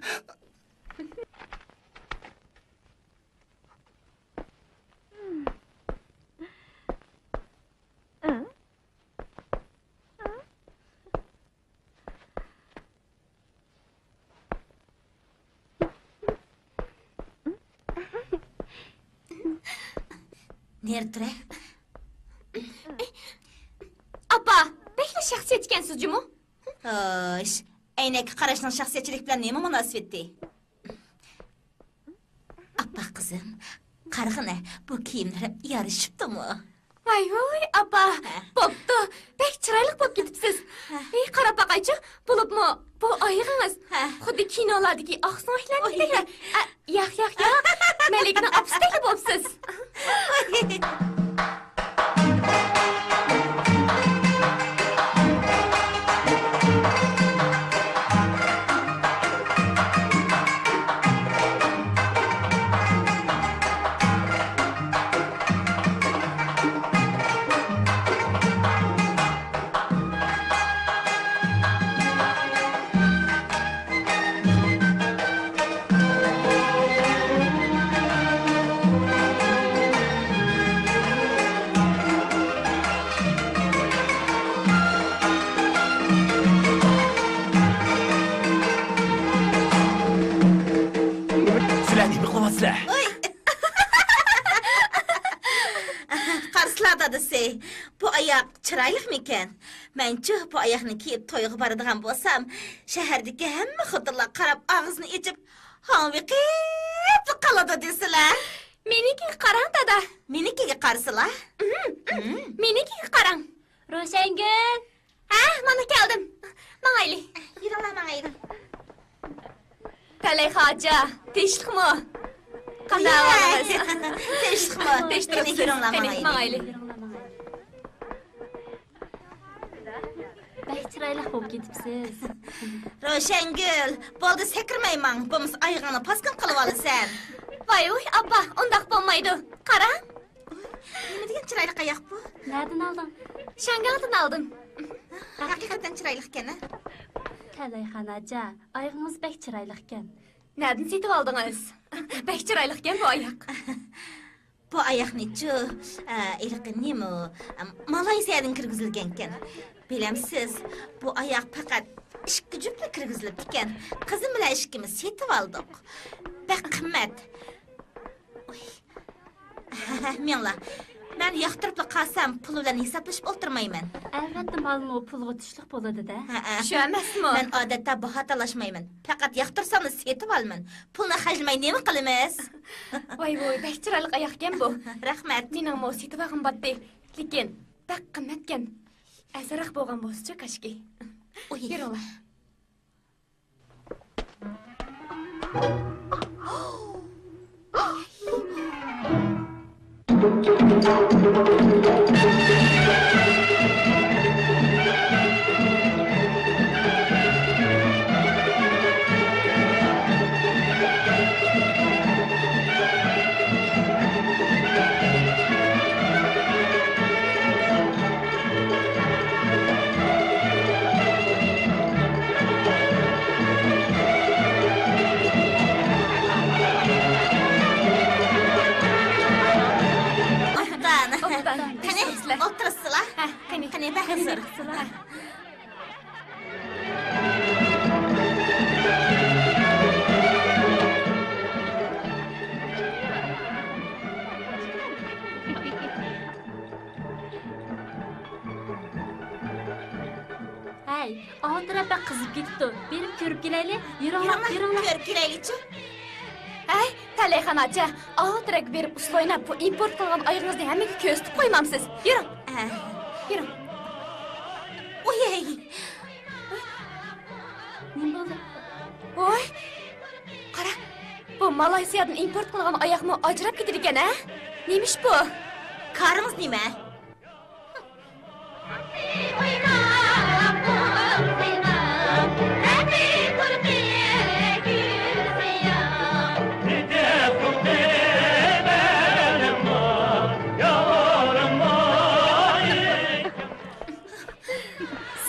نېرى تۇرە؟ ئاپا، بەكلا شەخسىيەت ئىكەنسىز جۇمۇ. خوش، ئەينەككە قاراشنىڭ شەخسىيەتچىلىك بىلەن نېمە مۇناسىۋىتى؟ ئاپا قىزىم، قارىغىنە، بۇ كىيىملىرىم يارىشىپتۇمۇ؟ ۋاي ۋۇي، ئاپا، ھە. بوپتۇ، بەك چىرايلىق بولۇپ كېتىپسىز. ھە. ھېي، قاراپ باقايچۇ، بولۇپمۇ بۇ ئايىغىڭىز ھە. خۇددى كىنولاردىكى ئاقسۆڭەكلەرنىڭكىدەكلا. ئوي. ئە، ياق، ياق، ياق، مەلىكىنىڭ ئاپىسىدەكلا بوپسىز. سىلەر نېمە قىلىۋاتىسىلەر؟ ئوي! قارىسىلا، دادىسى، بۇ ئاياق چىرايلىقمىكەن؟ مەنچۇ بۇ ئاياقنى كىيىپ تويغا بارىدىغان بولسام، شەھەردىكى ھەممە خوتۇنلار قاراپ ئاغزىنى ئېچىپ، ھاڭۋېقىپلا قالىدۇ دېسىلە. مېنىڭكىگە قاراڭ، دادا. مېنىڭكىگە قارىسىلا. مېنىڭكىگە قاراڭ. روشەنگۈل. ھە، مانا كەلدىم. ماڭايلى. يۈرۈڭلار، ماڭايلى. تەلەي خاجا، تىنچلىقمۇ؟ قانداق ئەھۋالىڭىز؟ تىنچلىقمۇ؟ تىنچلىقمۇ؟ قېنى، يۈرۈڭلار، قېنى، ماڭايلى. ماڭايلى. بەك چىرايلىق بولۇپ كېتىپسىز. روشەنگۈل، بولدى، سەكرىمەي ماڭ، بولمىسا ئايىغىڭنى پاسكىنا قىلىۋالىسەن. ۋاي ۋۇي، ئاپا، ئۇنداق بولمايدۇ. قاراڭ. نېمە دېگەن چىرايلىق ئاياق بۇ؟ نەدىن ئالدىڭ؟ شياڭگاڭدىن ئالدىم. ھەقىقەتەن چىرايلىقكەن ھە؟ تەلەيخان ھاجا، ئايىغىڭىز بەك چىرايلىقكەن. نەدىن سېتىۋالدىڭىز؟ بەك چىرايلىقكەن بۇ ئاياق. بۇ ئاياقنىچۇ، ئە، ھېلىقى نېمە، ئە، مالايزىيەدىن كىرگۈزۈلگەنكەن. بىلەمسىز، بۇ ئاياق پەقەت ئىككى جۈپلا كىرگۈزۈلۈپتىكەن. قىزىم بىلەن ئىككىمىز سېتىۋالدۇق. بەك قىممەت. ئۇي. مېڭلا. مەن ياقتۇرۇپلا قالسام، پۇل بىلەن ھېسابلىشىپ ئولتۇرمايمەن. ئەلۋەتتە، مالمۇ پۇلغا تۇشلۇق بولىدۇ-دە. ھەئە. شۇ ئەمەسمۇ؟ مەن ئادەتتە باھا تالاشمايمەن. پەقەت ياقتۇرساملا سېتىۋالىمەن. پۇلنى خەجلىمەي نېمە قىلىمىز؟ ۋاي ۋۇي، بەك چىرايلىق ئاياقكەن بۇ. رەھمەت. مېنىڭمۇ سېتىۋالغۇم باتتى. لېكىن بەك قىممەتكەن. ئەرزانراق بولغان بولسىچۇ كاشكى. ئۇي. يۈرۈڭلار. ئوبدان. ئوبدان. قېنى، ئولتۇرسىلا. ھە، قېنى. قېنى، بەك ھۇزۇر. ھەي، ئاۋۇ تەرەپ بەك قىزىپ كېتىپتۇ. بېرىپ كۆرۈپ كېلەيلى. يۈرۈڭلار، يۈرۈڭلار، يۈرۈڭلار. كۆرۈپ كېلەيلىچۇ. ھەي، تەلەيخان ئاچا، ئاۋۇ تەرەپكە بېرىپ ئۇسسۇل ئويناپ، بۇ ئىمپورت قىلغان ئايىغىڭىزنى ھەممىگە كۆرسىتىپ قويمامسىز؟ يۈرۈڭ. ئە. يۈرۈڭ. ئۇيەي. نېمە بولدى؟ ۋاي، قارا، بۇ مالايسىيادىن ئىمپورت قىلغان ئاياقمۇ ئاجراپ كېتىدىكەن، ھە؟ نېمىش بۇ؟ كارىڭىز نېمە؟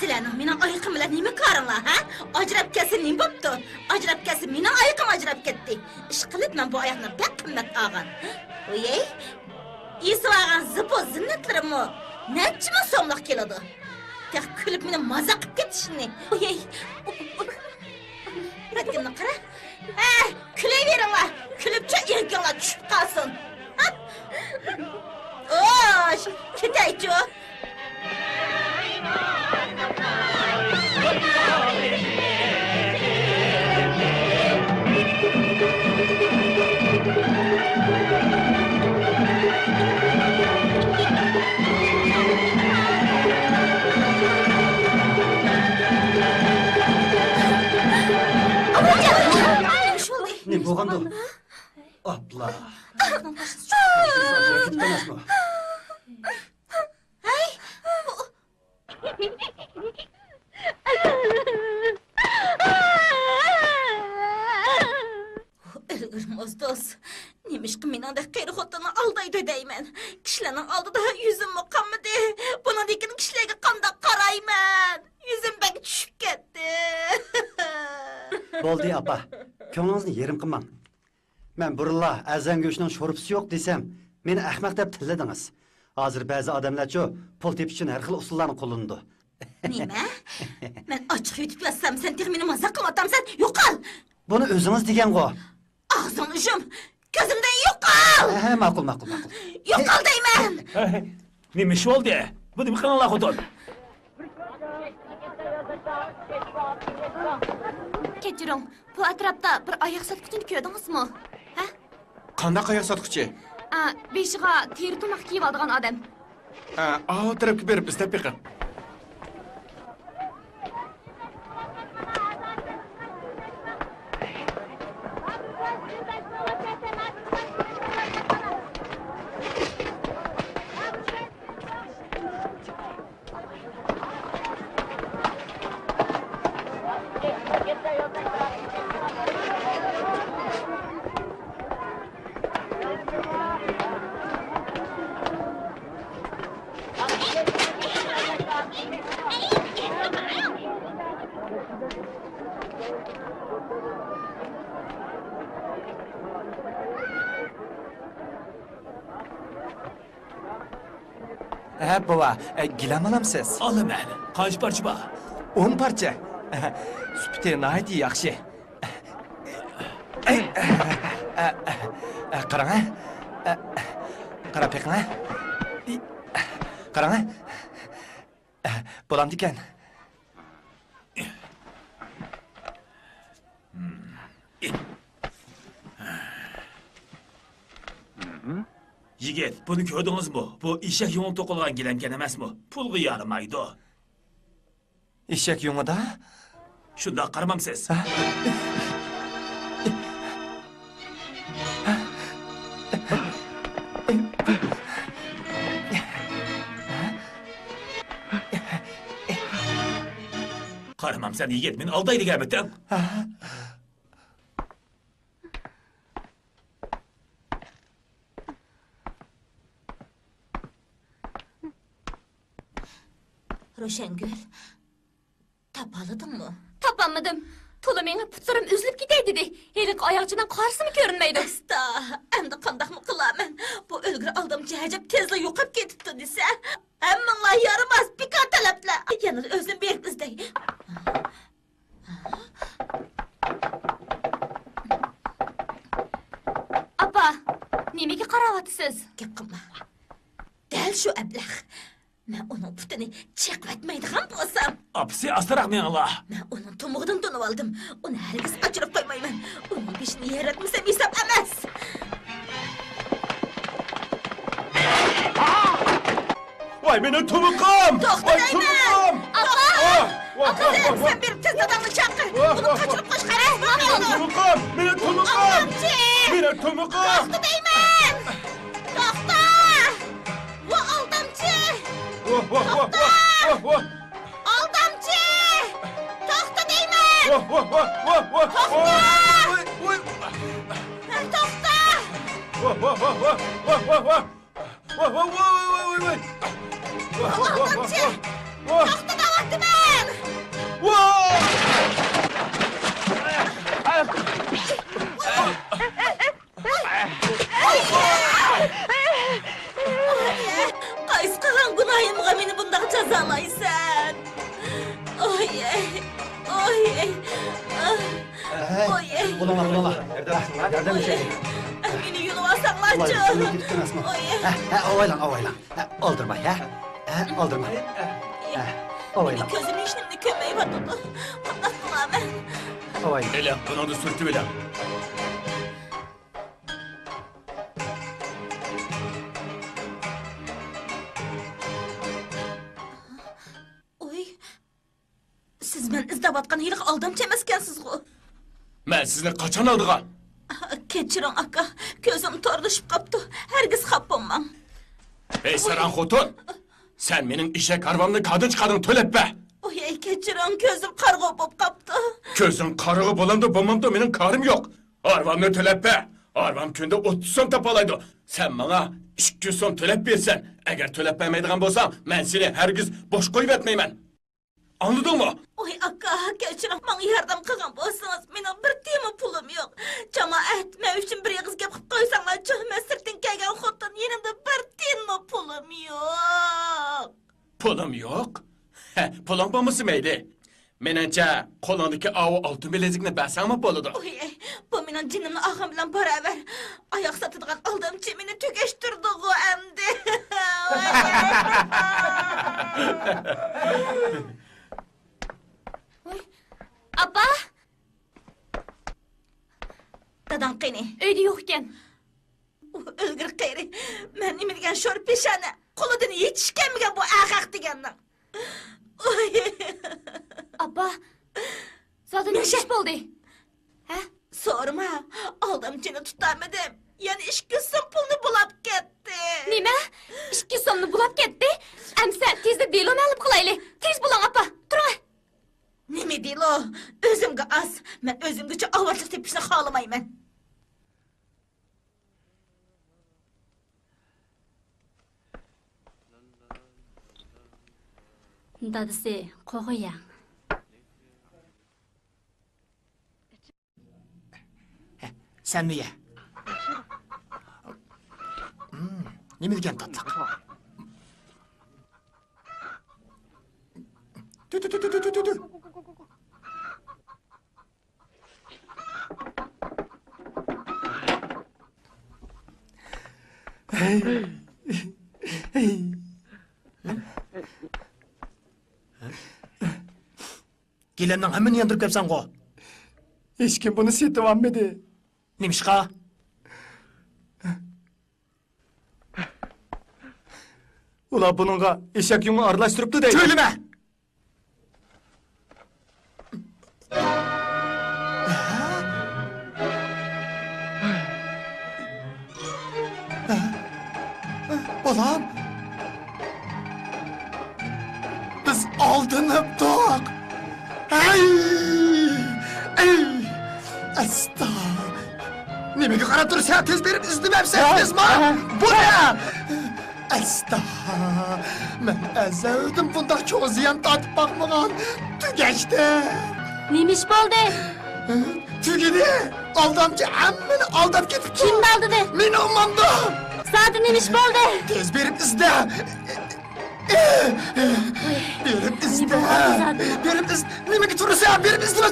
سىلەرنىڭ مېنىڭ ئايىقىم بىلەن نېمە كارىڭلار، ھە؟ ئاجراپ كەتسە نېمە بوپتۇ؟ ئاجراپ كەتسە مېنىڭ ئايىقىم ئاجراپ كەتتى. ئىشقىلىپ مەن بۇ ئاياقنى بەك قىممەت ئالغان. ۋىي، ئېسىۋالغان زىبۇ زىننەتلىرىممۇ نەچچە مىڭ سوملۇق كېلىدۇ. تېخى كۈلۈپ مېنى مازاق قىلىپ كېتىشىنى. ۋىي. يۈرەككىمنى قارا. ھە، كۈلۈۋېرىڭلار. كۈلۈپ چىق، ئىلكىڭلار چۈشۈپ قالسۇن. خوش، كېتەيچۇ. نېمە بولغاندۇ؟ ئاپلا. ئەمەسمۇ؟ ھەي! ئۆلگۈرمۇ دوست، نېمىشقا مېنىڭدەك قېرى خوتۇننى ئالدايدۇ دەيمەن. كىشىلەرنىڭ ئالدىدا يۈزۈممۇ قانمىدى. بۇنىڭدىن كېيىن كىشىلەرگە قانداق قارايمەن؟ يۈزۈم بەك چۈشۈپ كەتتى. بولدى، ئاپا، كۆڭلىڭىزنى يېرىم قىلماڭ. مەن بۇرۇنلا ئەرزان گۆشنىڭ شورپىسى يوق دېسەم، مېنى ئەخمەق دەپ تىللىدىڭىز. ھازىر بەزى ئادەملەرچۇ، پۇل تېپىش ئۈچۈن ھەر خىل ئۇسۇللارنى قوللىنىدۇ. نېمە؟ مەن ئاچچىق يۇتۇپ ياتسام، سەن تېخى مېنى مازاق قىلىۋاتامسەن؟ يوقال! بۇنى ئۆزىڭىز دېگەنغۇ؟ ئاغزىڭنى يۇم! كۆزۈمدىن يوقال! ھە، ھە، ماقۇل، ماقۇل، ماقۇل. يوقال دەيمەن! ھە، ھە. نېمە ئىش بولدى؟ بۇ نېمە قىلىڭلار، خوتۇن؟ كەچۈرۈڭ، بۇ ئەتراپتا بىر ئاياق ساتقۇچىنى كۆردىڭىزمۇ؟ ھە؟ قانداق ئاياق ساتقۇچى؟ ئا، بېشىغا تېرە تۇماق كىيىۋالىدىغان ئادەم. ئا، ئاۋۇ تەرەپكە بېرىپ ئىزدەپ بېقىڭ. ھە، بوۋا، ئە، گىلەم ئالامسىز؟ ئالىمەن. قانچە پارچە بار؟ ئون پارچە. سۈپىتى ناھايىتى ياخشى. ئە، ئە، ئە، ئە، قاراڭ، ئە. ئە، قاراپ بېقىڭ، ئە. قاراڭ، ئە. ئە، بولامدىكەن. يىگىت، بۇنى كۆردىڭىزمۇ؟ بۇ ئېشەك يۇڭى توقۇلغان گىلەمكەن ئەمەسمۇ؟ پۇلغا يارىمايدۇ. ئېشەك يۇڭىدا؟ شۇنداق، قارىمامسىز؟ ھە؟ قارىمامسەن، يىگىت، مېنى ئالدايدىغان ئەمىتىڭ. ھە؟ روشەنگۈل، تاپالىدىڭمۇ؟ تاپالمىدىم. تولا مېڭىپ پۇتلىرىم ئۈزۈلۈپ كېتەي دېدى. ھېلىقى ئاياغچىنىڭ قارىسىمۇ كۆرۈنمەيدۇ. ئاستا، ئەمدى قانداقمۇ قىلارمەن؟ بۇ ئۆلگۈر ئالدامچى ئەجەب تېزلا يوقاپ كېتىپتۇ دېسە. ھەممىڭلار يارىماس، بىكار تەلەپلەر. يەنىلا ئۆزۈم بېرىپ ئىزدەي. ئاپا، نېمىگە قاراۋاتىسىز؟ گەپ قىلما. دەل شۇ ئەبلەخ. مەن ئۇنىڭ پۇتىنى چېقىۋەتمەيدىغان بولسام. ئاپىسى، ئاستىراق مېڭىڭلار. مەن ئۇنىڭ تومۇقىدىن تونۇۋالدىم. ئۇنى ھەرگىز قاچۇرۇپ قويمايمەن. ئۇنىڭ بېشىنى يېرىۋەتمىسەم ھېساب ئەمەس. ۋاي، مېنىڭ تومۇقۇم! توختا دەيمەن! ئاپا! ئاھ! ۋاھ، ۋاھ، ۋاھ، ۋاھ! سەن بېرىپ تېز داداڭنى چاقىر. ۋاھ، ئۇنى ۋاھ، قاچۇرۇپ قويۇشقا ھەرەس بولمايدۇ. مېنىڭ تومۇقۇم! مېنىڭ تومۇقۇم! ئالدامچى! مېنىڭ تومۇقۇم! توختا دەيمەن! توختا! ۋۇ ئالدامچى! ۋاھ، ۋاھ، ۋاھ، توختا! ۋاھ، ۋاھ! ئالدامچى! توختا دەيمەن! ۋاھ، ۋاھ، ۋاھ، ۋاھ، ۋاھ! توختا! ۋاي، ۋاي، ۋاي! توختا! ۋاھ، ۋاھ، ۋاھ، ۋاھ! ۋاھ، ۋاھ، ۋاھ، ۋاھ، ۋاھ، ۋاھ، ۋاھ! ۋاھ، ۋاھ، ۋاھ، ۋاھ، ئالدامچى! ۋاھ، ۋاھ! توختا دەۋاتىمەن! ۋاھ! قايسى قىلغان گۇناھىمغا مېنى بۇنداق جازالايسەن؟ ئوي، ئوي، ئوي. ھەي، ئوي. بولۇڭلار، بولۇڭلار. ياردەم ئوي. ئېتەيلى. مېنى يۇلۇۋالساڭلارچۇ. ئوي، سىزنى كېتىپ كەلمەسمۇ؟ ئوي. ھە، ھە، ئاۋايلاڭ، ئاۋايلاڭ. ھە، ئالدىرىماي، ھە؟ ھە، ئالدىرىماي. ھە، ئاۋايلاڭ. كۆزۈم ھېچنېمىنى كۆرمەيۋاتىدۇ. قانداق قىلارمەن؟ ئاۋايلاڭ. ئېلىڭ، بۇنىڭدىن سۈرتۈۋېلىڭ. ئوي. سىز مەن ئىزدەۋاتقان ھېلىقى ئالدامچى ئەمەسكەنسىزغۇ؟ مەن سىزنى قاچان ئالدىغان؟ كەچۈرۈڭ، ئاكا. كۆزۈم تورلىشىپ قاپتۇ. ھەرگىز خاپا بولماڭ. ھەي، ساراڭ خوتۇن! سەن مېنىڭ ئېشەك ھارۋامنى كاردىن چىقاردىڭ، تۆلەپ بەر! ئوي، كەچۈرۈڭ، كۆزۈم قارىغۇ بولۇپ قاپتۇ. كۆزۈڭ قارىغۇ بولامدۇ، بولمامدۇ، مېنىڭ كارىم يوق. ھارۋامنى تۆلەپ بەر! ھارۋام كۈندە ئوتتۇز سوم تاپالايدۇ. سەن ماڭا ئىككى يۈز سوم تۆلەپ بېرىسەن. ئەگەر تۆلەپ بەرمەيدىغان بولساڭ، مەن سېنى ھەرگىز بوش قويۇۋەتمەيمەن. ئاڭلىدىڭمۇ؟ ئوي، ئاكا، كەچۈرۈڭ، ماڭا ياردەم قىلغان بولسىڭىز، مېنىڭ بىر تىيىنمۇ پۇلۇم يوق. جامائەت، مەن ئۈچۈن بىر ئېغىز گەپ قىلىپ قويساڭلارچۇ، مەن سىرتتىن كەلگەن خوتۇن، يېنىمدا بىر تىيىنمۇ پۇلۇم يوق. پۇلۇم يوق؟ ھە، پۇلۇڭ بولمىسا مەيلى. مېنىڭچە، قولۇڭدىكى ئاۋۇ ئالتۇن بىلەزۈكنى بەرسەڭمۇ بولىدۇ. ئوي، بۇ مېنىڭ جېنىمنى ئالغان بىلەن باراۋەر. ئاياق ساتىدىغان ئالدامچى مېنى تۈگەشتۈردىغۇ ئەمدى. ۋاي. ئاپا! داداڭ قېنى؟ ئۆيدە يوق ئىكەن. ئۇ ئۆلگۈر قېرى. مەن نېمە دېگەن شور پېشانە. قولىدىن ھېچ ئىش كەلمىگەن بۇ ئەخەق دېگەننىڭ. ئوي. ئاپا، زادى نېمە ئىش بولدى؟ ھە؟ سورىما، ئالدامچىنى تۇتالمىدىم. يەنە ئىككى يۈز سوم پۇلنى بۇلاپ كەتتى. نېمە؟ ئىككى يۈز سومنى بۇلاپ كەتتى؟ ئەمسە تېزلا دېلونى ھەل قىلايلى. تېز بولۇڭ، ئاپا. تۇرۇڭ. نېمە دېلو؟ ئۆزۈمگە ئاز. مەن ئۆزۈمگىچە ئاۋارىچىلىك تېپىشنى خالىمايمەن. دادىسى، قوغۇياڭ. سەنمۇ يە. مم، نېمە دېگەن تاتلىق. تۈ، تۈ، تۈ. گىلەمنىڭ ھەممىنى ياندۇرۇپ كەپسەنغۇ؟ ھېچكىم بۇنى سېتىۋالمىدى. نېمىشقا؟ ئۇلار بۇنىڭغا ئېشەك يۇڭى ئارىلاشتۇرۇپتۇ دەيدۇ. تۈگۈلىمە! بالام، بىز ئالدىنىپتۇق. ئەي! ئەي! ئەستا! نېمىگە قاراپ تۇرسەن؟ تېز بېرىپ ئىزدىمەمسەن؟ ھە؟ تېزما! ھە؟ بۇ نە؟ ئەستا! مەن ئەزەلدىن بۇنداق چوڭ زىيان تارتىپ باقمىغان. تۈگەشتى. نېمە ئىش بولدى؟ تۈگىدى. ئالدامچى ھەممىنى ئالداپ كېتىپتۇ. كىم ئالدىدى؟ مېنى ئۇمامدا. زادى نېمە ئىش بولدى؟ تېز بېرىپ ئىزدە. بېرىپ ئىزدە. نېمە بولغان زادى؟ بېرىپ ئىز-، نېمىگە تۇرىسەن؟ بېرىپ ئىزدىمە.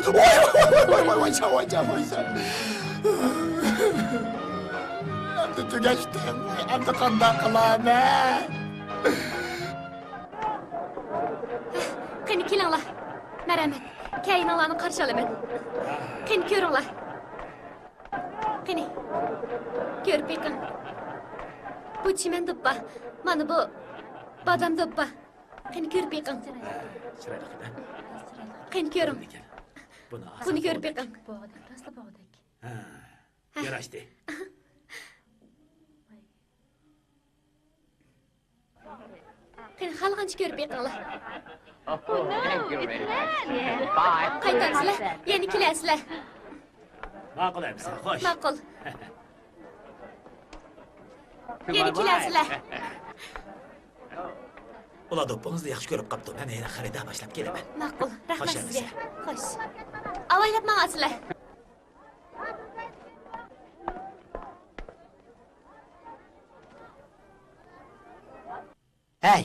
ۋاي، ۋاي، ۋاي. ئەمدى تۈگەشتىم. ئەمدى قانداق قىلىمەن؟ قېنى، كېلىڭلار. مەرھەمەت. كەينىڭلارنى قارشى ئالىمەن. قېنى، كۆرۈڭلار. قېنى، كۆرۈپ بېقىڭ. بۇ چىمەن دوپپا. مانا بۇ بادام دوپپا. قېنى، كۆرۈپ بېقىڭ. چىرايلىق ئىدى. قېنى، كۆرۈڭ. بۇنى كۆرۈپ بېقىڭ. ھە، ھە. ياراشتى. قېنى، خالىغانچە كۆرۈپ بېقىڭلار. قايتامسىلەر؟ يەنە كېلەرسىلەر. ماقۇل ئەمىسە، خوش. ماقۇل. يەنە كېلەرسىلەر. ئۇلار دوپپىڭىزنى ياخشى كۆرۈپ قاپتۇ. مەن يەنە خېرىدار باشلاپ كېلىمەن. ماقۇل. رەھمەت سىزگە. خوش. ئاۋايلاپ ماڭارسىلەر. ھەي!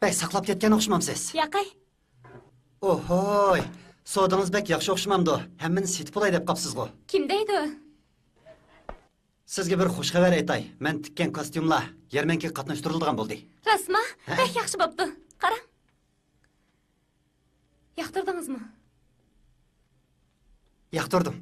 بەك ساقلاپ كەتكەن ئوخشىمامسىز؟ ياقەي. ئوھوي! سودىڭىز بەك ياخشى ئوخشىمامدۇ؟ ھەممىنى سېتىپ بولاي دەپ قاپسىزغۇ؟ كىم دەيدۇ؟ سىزگە بىر خۇش خەۋەر ئېيتاي. مەن تىككەن كوستيۇملار يەرمەنكىگە قاتناشتۇرۇلىدىغان بولدى. راستما؟ ھە. بەك ياخشى بوپتۇ. قاراڭ. ياقتۇردىڭىزمۇ؟ ياقتۇردۇم.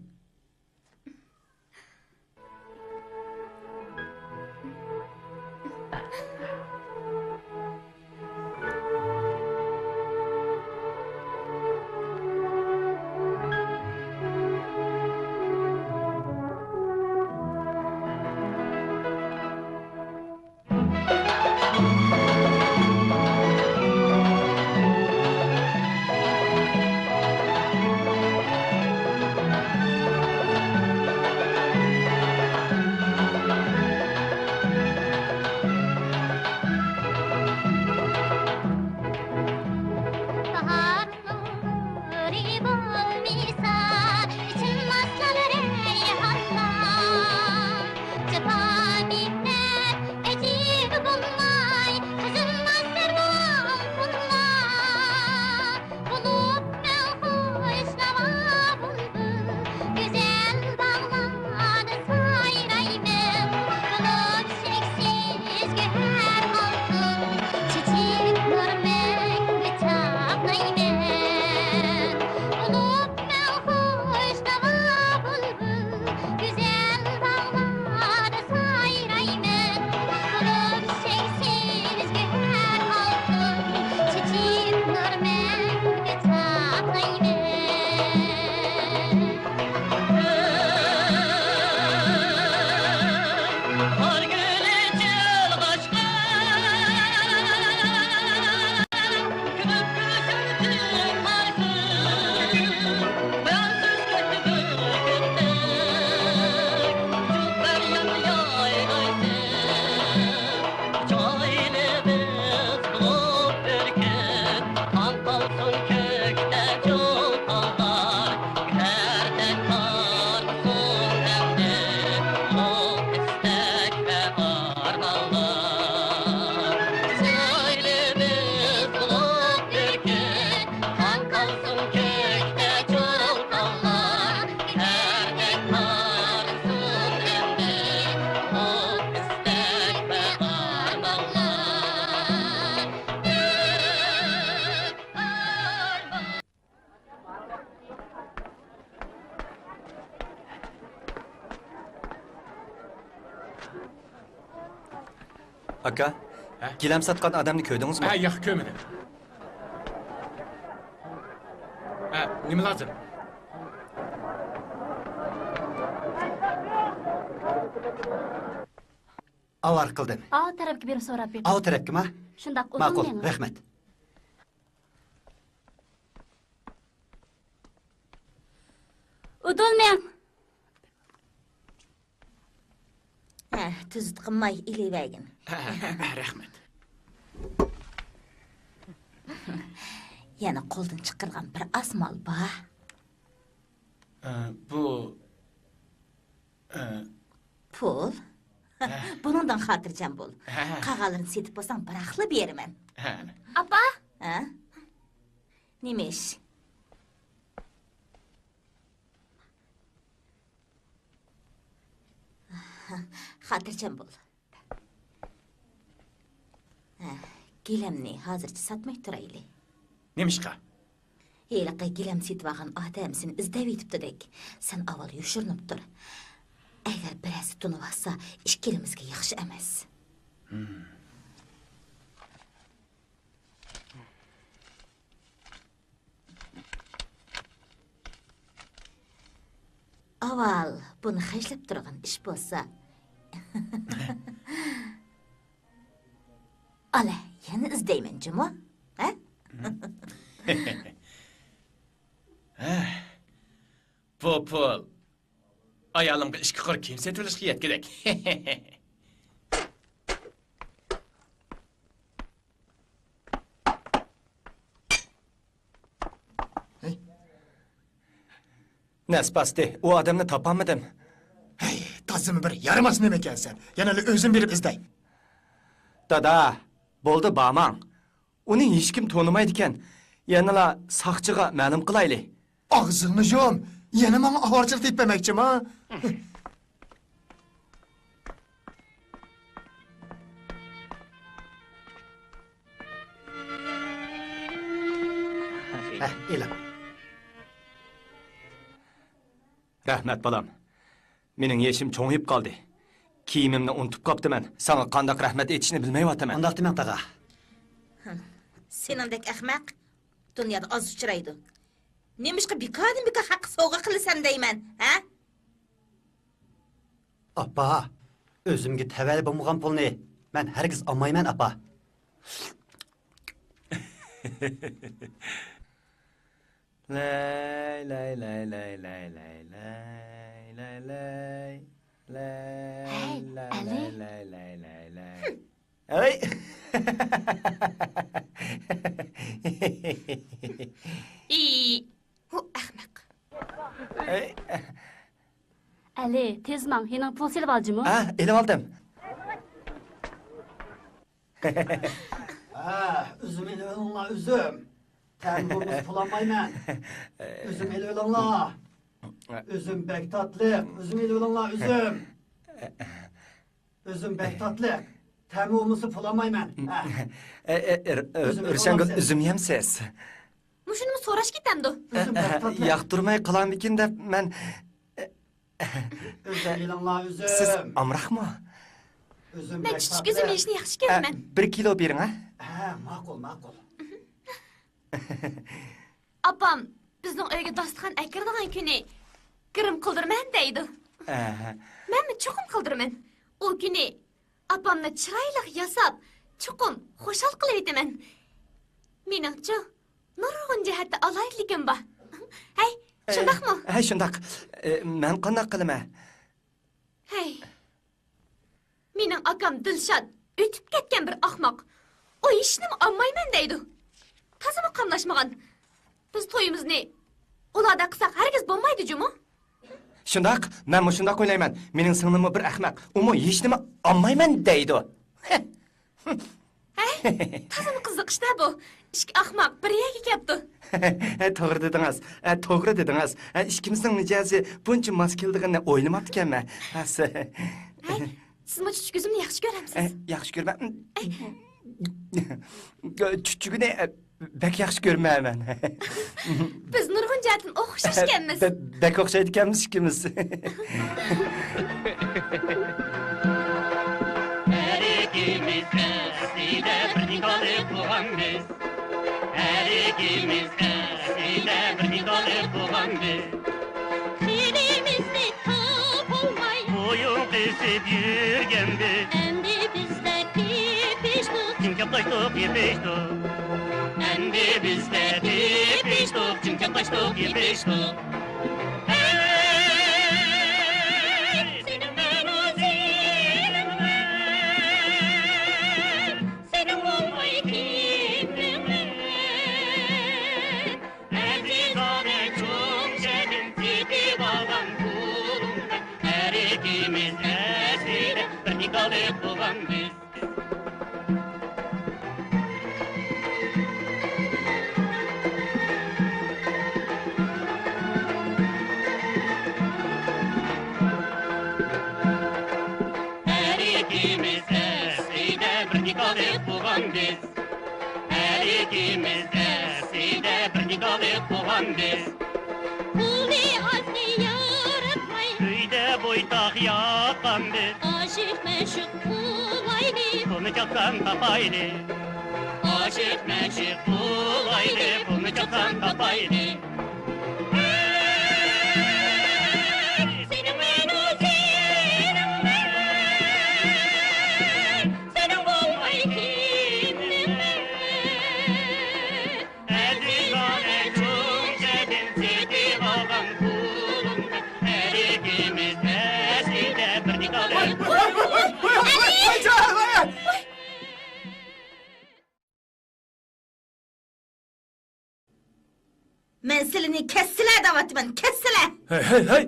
باھارلىرى بولمىسا، ئېچىلماسلا رەيھانلار. جاپا-مىننەت ئەجىب بولماي، قىزىلماس دەرۋال قۇللار. بولۇپ مەن خۇشناۋا بۇلبۇل، گۈزەل باغلاردا سايرايمەن. بولۇپ چەكسىز گۆھەر ئالتۇن، چېچىپ نۇر مەڭگۈ چاقنايمەن. بولۇپ مەن خۇشناۋا بۇلبۇل، گۈزەل باغلاردا سايرايمەن. بولۇپ چەكسىز گۆھەر ئالتۇن، چېچىپ نۇر مەڭگۈ چاقنايمەن. قار گۈلى جىلغاچقا، كۈلۈپ كۈلسەڭ تىلىم قارىسۇن، خىيالسىز كەتتى بىر كۈندەك، جۇ پەريان يايرايسەن. چىرايلىرىمىز بولۇپ بىر كۈن، خام قالسۇن كۆكتە چۇلقانلار، گۆھەردەك پارلىسۇن ئەمدى ئوت ئىستەك ۋە ئارمانلار. چىرايلىرىمىز بولۇپ بىر كۈن، خام قالسۇن كۆكتە چۇلقانلار، گۆھەردەك پارلىسۇن ئەمدى ئوت ئىستەك ۋە ئارمانلار. ئاكا، ھە؟ گىلەم ساتقان ئادەمنى كۆردىڭىزمۇ؟ ھە، ياق، كۆرمىدىم. ھە، نېمە لازىم؟ ئاۋارە قىلدىم. ئاۋۇ تەرەپكە بېرىپ سوراپ بېقىڭ. ئاۋۇ تەرەپكىما؟ شۇنداق، ماقۇل، ئۇدۇل مېڭىڭ. رەھمەت. ئۇدۇل مېڭ. ھە، تۈزۈت قىلماي ئېلىۋەرگىن. ھە، ھە، ھە، رەھمەت. يەنە قولدىن چىقىرغان بىر ئاز مال بار. ئە، بۇ، ئە، پۇل؟ ھە. بۇنىڭدىن خاتىرجەم بول. ھە. قالغانلىرىنى سېتىپ بولساڭ، بىراقلا بېرىمەن. ھە. ئاپا! ھە؟ نېمە ئىش؟ خاتىرجەم بول. ھە، گىلەمنى ھازىرچە ساتماي تۇرايلى. نېمىشقا؟ ھېلىقى گىلەم سېتىۋالغان ئادەم سېنى ئىزدەۋېتىپتۇدەك. سەن ئاۋۋال يوشۇرۇنۇپ تۇر. ئەگەر بىرەرسى تونۇۋالسا، ئىككىلىمىزگە ياخشى ئەمەس. ئاۋۋال بۇنى خەجلەپ تۇرغان ئىش بولسا. ئالە، يەنە ئىزدەيمەن جۇمۇ. ھە؟ بۇ پۇل ئايالىمغا ئىككى قۇر كىيىم سېتىۋېلىشقا يەتكۈدەك. ھەي. نەس باستى، ئۇ ئادەمنى تاپالمىدىم. ھەي، تازىمۇ بىر يارىماس نېمە ئىكەنسەن. يەنىلا ئۆزۈم بېرىپ ئىزدەي. دادا، بولدى، بارماڭ. ئۇنى ھېچكىم تونۇمايدىكەن. يەنىلا ساقچىغا مەلۇم قىلايلى. ئاغزىڭنى يۇم. يەنە ماڭا ئاۋارىچىلىق تېپىپ بەرمەكچىما؟ ھە، ئېلىڭ. رەھمەت، بالام. مېنىڭ يېشىم چوڭىيىپ قالدى. كىيىمىمنى ئۇنتۇپ قاپتىمەن. ساڭا قانداق رەھمەت ئېيتىشنى بىلمەيۋاتىمەن. ئۇنداق دېمەڭ، تاغا. ھىم، سېنىڭدەك ئەخمەق دۇنيادا ئاز ئۇچرايدۇ. نېمىشقا بىكاردىن بىكار خەققە سوۋغا قىلىسەن دەيمەن، ھە؟ ئاپا، ئۆزۈمگە تەۋەلىك بولمىغان پۇلنى مەن ھەرگىز ئالمايمەن، ئاپا. لاي، لاي، لاي. ھەي، ئەلى. ھەي. ئى، ئۇ ئەخمەق. ھەي. ئەلى، تېز ماڭ، يېنىڭغا پۇل سېلىۋال جۇمۇ. ھە، ئېلىۋالدىم. ھە، ئۈزۈم ئېلىۋېلىڭلار، ئۈزۈم. تەمى بولمىسا پۇل ئالمايمەن. ئۈزۈم ئېلىۋېلىڭلار. ئۈزۈم بەك تاتلىق. ئۈزۈم ئېلىۋېلىڭلار، ئۈزۈم. ئۈزۈم بەك تاتلىق. تەمى بولمىسا پۇل ئالمايمەن. ھە. ئە، ئە، ئە، ئۈزۈم ئېلىۋالامسىز؟ ئۈزۈم يەمسىز؟ مۇشۇنىمۇ سوراش كېتەمدۇ؟ ئۈزۈم بەك تاتلىق. ياقتۇرماي قالامدىكىن دەپ مەن. ئۈزۈم ئېلىڭلار، ئۈزۈم. سىز ئامراقمۇ؟ ئۈزۈم مەن بەك چۈچۈك ئۈزۈم تاتلىق. يېيىشنى ياخشى كۆرىمەن. ئە، بىر كىلو بېرىڭ، ھە؟ ھە، ماقۇل، ماقۇل. ئاپام بىزنىڭ ئۆيگە داستىخان ئەكىرىدىغان كۈنى گىرىم قىلدۇرىمەن دەيدۇ. ئەھە. مەنمۇ چوقۇم قىلدۇرىمەن. ئۇ كۈنى ئاپامنى چىرايلىق ياساپ، چوقۇم خۇشال قىلىۋېتىمەن. مېنىڭچۇ، نۇرغۇن جەھەتتە ئالاھىدىلىكىم بار. ھەي، ئە، شۇنداقمۇ؟ ھەي، شۇنداق. ئە، مەن قانداق قىلىمەن؟ ھەي. مېنىڭ ئاكام دىلشات ئۆتۈپ كەتكەن بىر ئاخماق. ئۇ ھېچنېمە ئالمايمەن دەيدۇ. تازىمۇ قاملاشمىغان. بىز تويىمىزنى ئۇلاردا قىلساق ھەرگىز بولمايدۇ جۇمۇ. شۇنداق، مەنمۇ شۇنداق ئويلايمەن. مېنىڭ سىڭلىممۇ بىر ئەخمەق. ئۇمۇ ھېچنېمە ئالمايمەن دەيدۇ. ھەي، تازىمۇ قىزىق ئىش-دە بۇ. ئىككى ئاخماق بىر يەرگە كەپتۇ. توغرا دېدىڭىز، توغرا دېدىڭىز. ئىككىمىزنىڭ مىجەزى بۇنچە ماس كېلىدىغىنىنى ئويلىماپتىكەنمەن. ھەي، سىزمۇ چۈچۈك ئۈزۈمنى ياخشى كۆرەمسىز؟ ياخشى كۆرىمەن. چۈچۈكىنى بەك ياخشى كۆرمەيمەن. بىز نۇرغۇن جەھەتتىن ئوخشاشكەنمىز. بە-، بەك ئوخشايدىكەنمىز ئىككىمىز. ھەر ئىككىمىز ئەسلى نىكاھلىق بولغان بىز. ھەر ئىككىمىز ئەسلىدە بىر نىكاھلىق بولغان بىز. تىلىمىزنى تاپالماي بويۇن قىسىپ يۈرگەن بىز. ئەمدى بىزلەر تېپىشتۇق، چىڭ چاپلاشتۇق، يېپىشتۇق. ئەمدى بىزلەر تېپىشتۇق، چىڭ چاپلاشتۇق، يېپىشتۇق. ھەي، سېنىڭ مەن ئۇزىنىمەن. سېنىڭ بولماي كىمنىڭ مەن؟ ئەزىزانە چوڭ شەھەردىن سېتىۋالغان پۇلۇڭ بىلەن ھەر ئىككىمىز ئەسلىدە بىر نىكاھلىق بولغان بىز. ھەر ئىككىمىز ئەسلىدە بىر نىكاھلىق بولغان بىز. ھەر ئىككىمىز ئەسلىدە بىر نىكاھلىق بولغان بىز. پۇلنى ئازنى ياراتماي، ئۆيدە بويتاق ياتقان بىز. ئاشىق مەشۇق بولايلى، پۇلنى چاپسان تاپايلى. ئاشىق مەشۇق بولايلى، پۇلنى چاپسان تاپايلى. ھەي، سېنىڭ مەن ئۇزىنىمەن. سېنىڭ بولماي كىمنىڭ مەن؟ ئەزىزانە چوڭ شەھەردىن سېتىۋالغان پۇلۇڭ بىلەن ھەر ئىككىمىز ئەسلىدە بىر نىكاھلىق. مەن سىلىنى كەتسىلە دەۋاتىمەن، كەتسىلە! ھەي، ھەي، ھەي!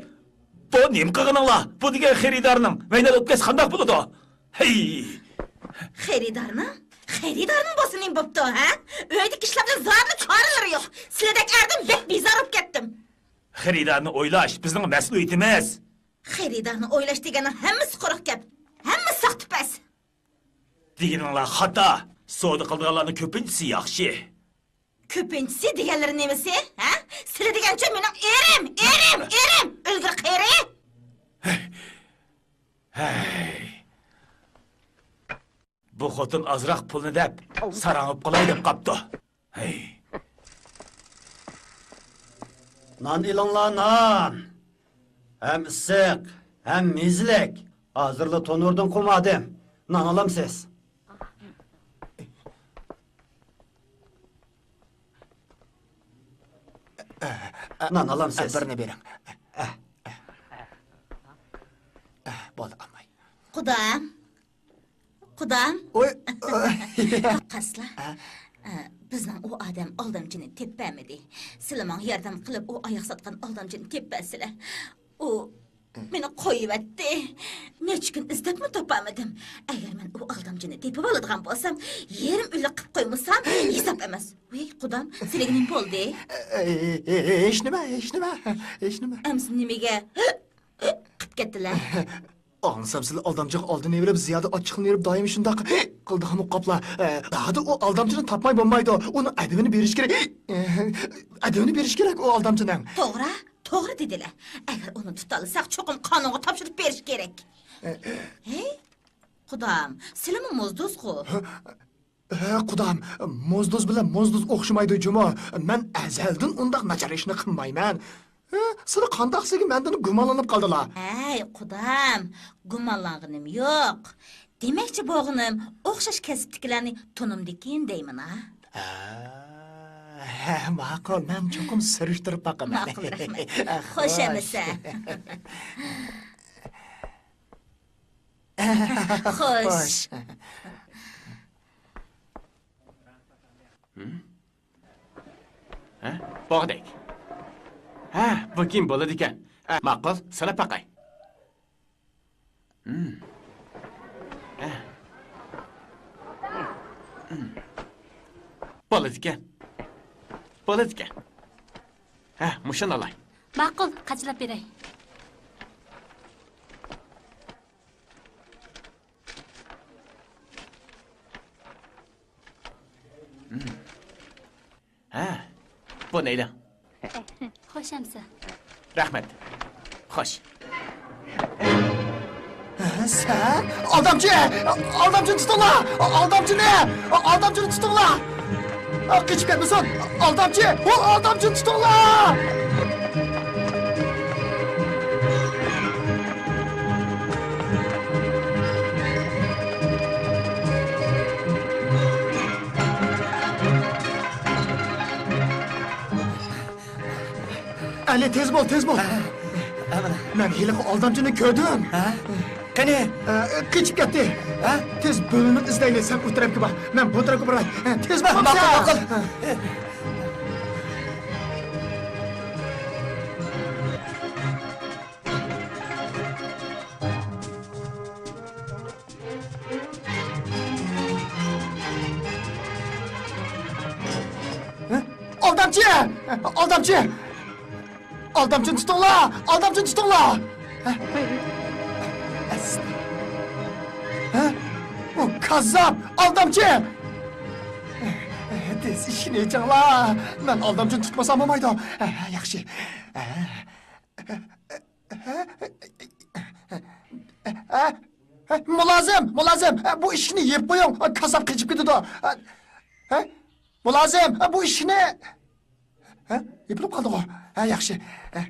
بۇ نېمە قىلغىنىڭلار؟ بۇ دېگەن خېرىدارنىڭ ۋەينەل ئۆپكەسى قانداق بولىدۇ؟ ھەي! خېرىدارنىڭ؟ خېرىدارنىڭ بولسا نېمە بوپتۇ، ھە؟ ئۆيدىكى ئىشلار بىلەن زادىلا چارىلىرى يوق. سىلىدەك ئەردىن بەك بىزار بولۇپ كەتتىم. خېرىدارنى ئويلاش بىزنىڭ مەسئۇلىيىتىمىز. خېرىدارنى ئويلاش دېگەننىڭ ھەممىسى قۇرۇق گەپ. ھەممىسى ساختىپەز. دېگىنىڭلار خاتا. سودا قىلىدىغانلارنىڭ كۆپىنچىسى ياخشى. كۆپىنچىسى دېگەنلىرى نېمىسى؟ ھە؟ سىلى دېگەنچۇ مېنىڭ ئېرىم، ئېرىم، ئېرىم! ئۆلگۈر قېرى! ھەي. بۇ خوتۇن ئازراق پۇلنى دەپ، ساراڭ بولۇپ قالاي دەپ قاپتۇ. ھەي. نان ئېلىڭلار، نان! ھەم ئىسسىق، ھەم مېزىلىك. ھازىرلا تونۇردىن قۇمادىم. نان ئالامسىز؟ نان ئالامسىز؟ بىرنى بېرىڭ. بولدى، ئالماي. قۇدام. قۇدام. ۋوي. قاسلا. ئە، بىزنىڭ ئۇ ئادەم ئالدامچىنى تېپىپ بەرمىدى. سىلە ماڭا ياردەم قىلىپ، ئۇ ئاياغ ساتقان ئالدامچىنى تېپىپ بەرسىلە. ئۇ مېنى قويۇۋەتتى. نەچچە كۈن ئىزدەپمۇ تاپالمىدىم. ئەگەر مەن ئۇ ئالدامچىنى تېپىۋالىدىغان بولسام، يېرىم ئۆلۈك قىلىپ قويمىسام، ھېساب ئەمەس. ۋەي، قۇدام، سىلىگە نېمە بولدى؟ ھېچنېمە، ھېچنېمە، ھېچنېمە. ئەمسە نېمىگە قىپ كەتتىلە؟ ئاڭلىسام، سىلەر ئالدامچىغا ئالدىنى بېرىپ، زىيادە ئاچچىقلىنىۋېرىپ، دائىم شۇنداق قىلىدىغان ئوقاپلا. دادى، ئۇ ئالدامچىنى تاپماي بولمايدۇ. ئۇنىڭ ئەدىپىنى بېرىش كېرەك. ئەدىپىنى بېرىش كېرەك ئۇ ئالدامچىنىڭ. توغرا، توغرا دېدىلە. ئەگەر ئۇنى تۇتالىساق، چوقۇم قانۇنغا تاپشۇرۇپ بېرىش كېرەك. ھەي، قۇدام، سىلىمۇ موزدۇزغۇ؟ ھە، قۇدام، موزدۇز بىلەن موزدۇز ئوخشىمايدۇ جۇمۇ. مەن ئەزەلدىن ئۇنداق ناچار ئىشنى قىلمايمەن. ھە، سىلى قانداقسىگە مەندىن گۇمانلىنىپ قالدىلا؟ ھەي، قۇدام، گۇمانلانغىنىم يوق. دېمەكچى بولغىنىم، ئوخشاش كەسىپتىكىلەرنى تونۇمدىكىن دەيمەن ھا. ھە، ھە، ماقۇل، مەن چوقۇم سۈرۈشتۈرۈپ باقىمەن. ماقۇل، رەھمەت. خوش ئەمىسە. خوش. ھە، بولغۇدەك. ھە، بۇ كىيىم بولىدىكەن. ھە، ماقۇل، سىلاپ باقاي. ھە. بولىدىكەن. بولىدىكەن. ھە، مۇشۇنى ئالاي. ماقۇل، قاچىلاپ بېرەي. ھە، بۇنى ئېلىڭ. خوش ئەمىسە. رەھمەت. خوش. ھە، سەن؟ ئالدامچى! ئالدامچىنى تۇتۇڭلار! ئالدامچىنى! ئالدامچىنى تۇتۇڭلار! قېچىپ كەتمىسۇن! ئالدامچى! ئۇ ئالدامچىنى تۇتۇڭلار! ئەلى، تېز بول، تېز بول! ھە، ھە، مانا. مەن ھېلىقى ئالدامچىنى كۆردۈم. ھە؟ قېنى؟ ئە، قېچىپ كەتتى. ھە؟ تېز بۆلۈنۈپ ئىزدەيلى، سەن ئۇ تەرەپكە بار، مەن بۇ تەرەپكە باراي. ھە، تېز بول، ماقۇل، ماقۇل. ھە؟ ئالدامچى! ئالدامچى! ئالدامچىنى تۇتۇڭلار! ئالدامچىنى تۇتۇڭلار! ھە؟ ھە؟ ئۇ كاززاپ! ئالدامچى! تېز ئىشىكنى ئېچىڭلار! مەن ئالدامچىنى تۇتمىسام بولمايدۇ. ھە، ياخشى. ھە؟ ھە؟ ھە؟ ھە؟ مۇلازىم! مۇلازىم! بۇ ئىشىكنى يېپىپ قويۇڭ! كاززاپ قېچىپ كېتىدۇ! ھە؟ مۇلازىم! بۇ ئىشىكنى ھە؟ يېپىلىپ قالدىغۇ. ھە، ياخشى. ھە.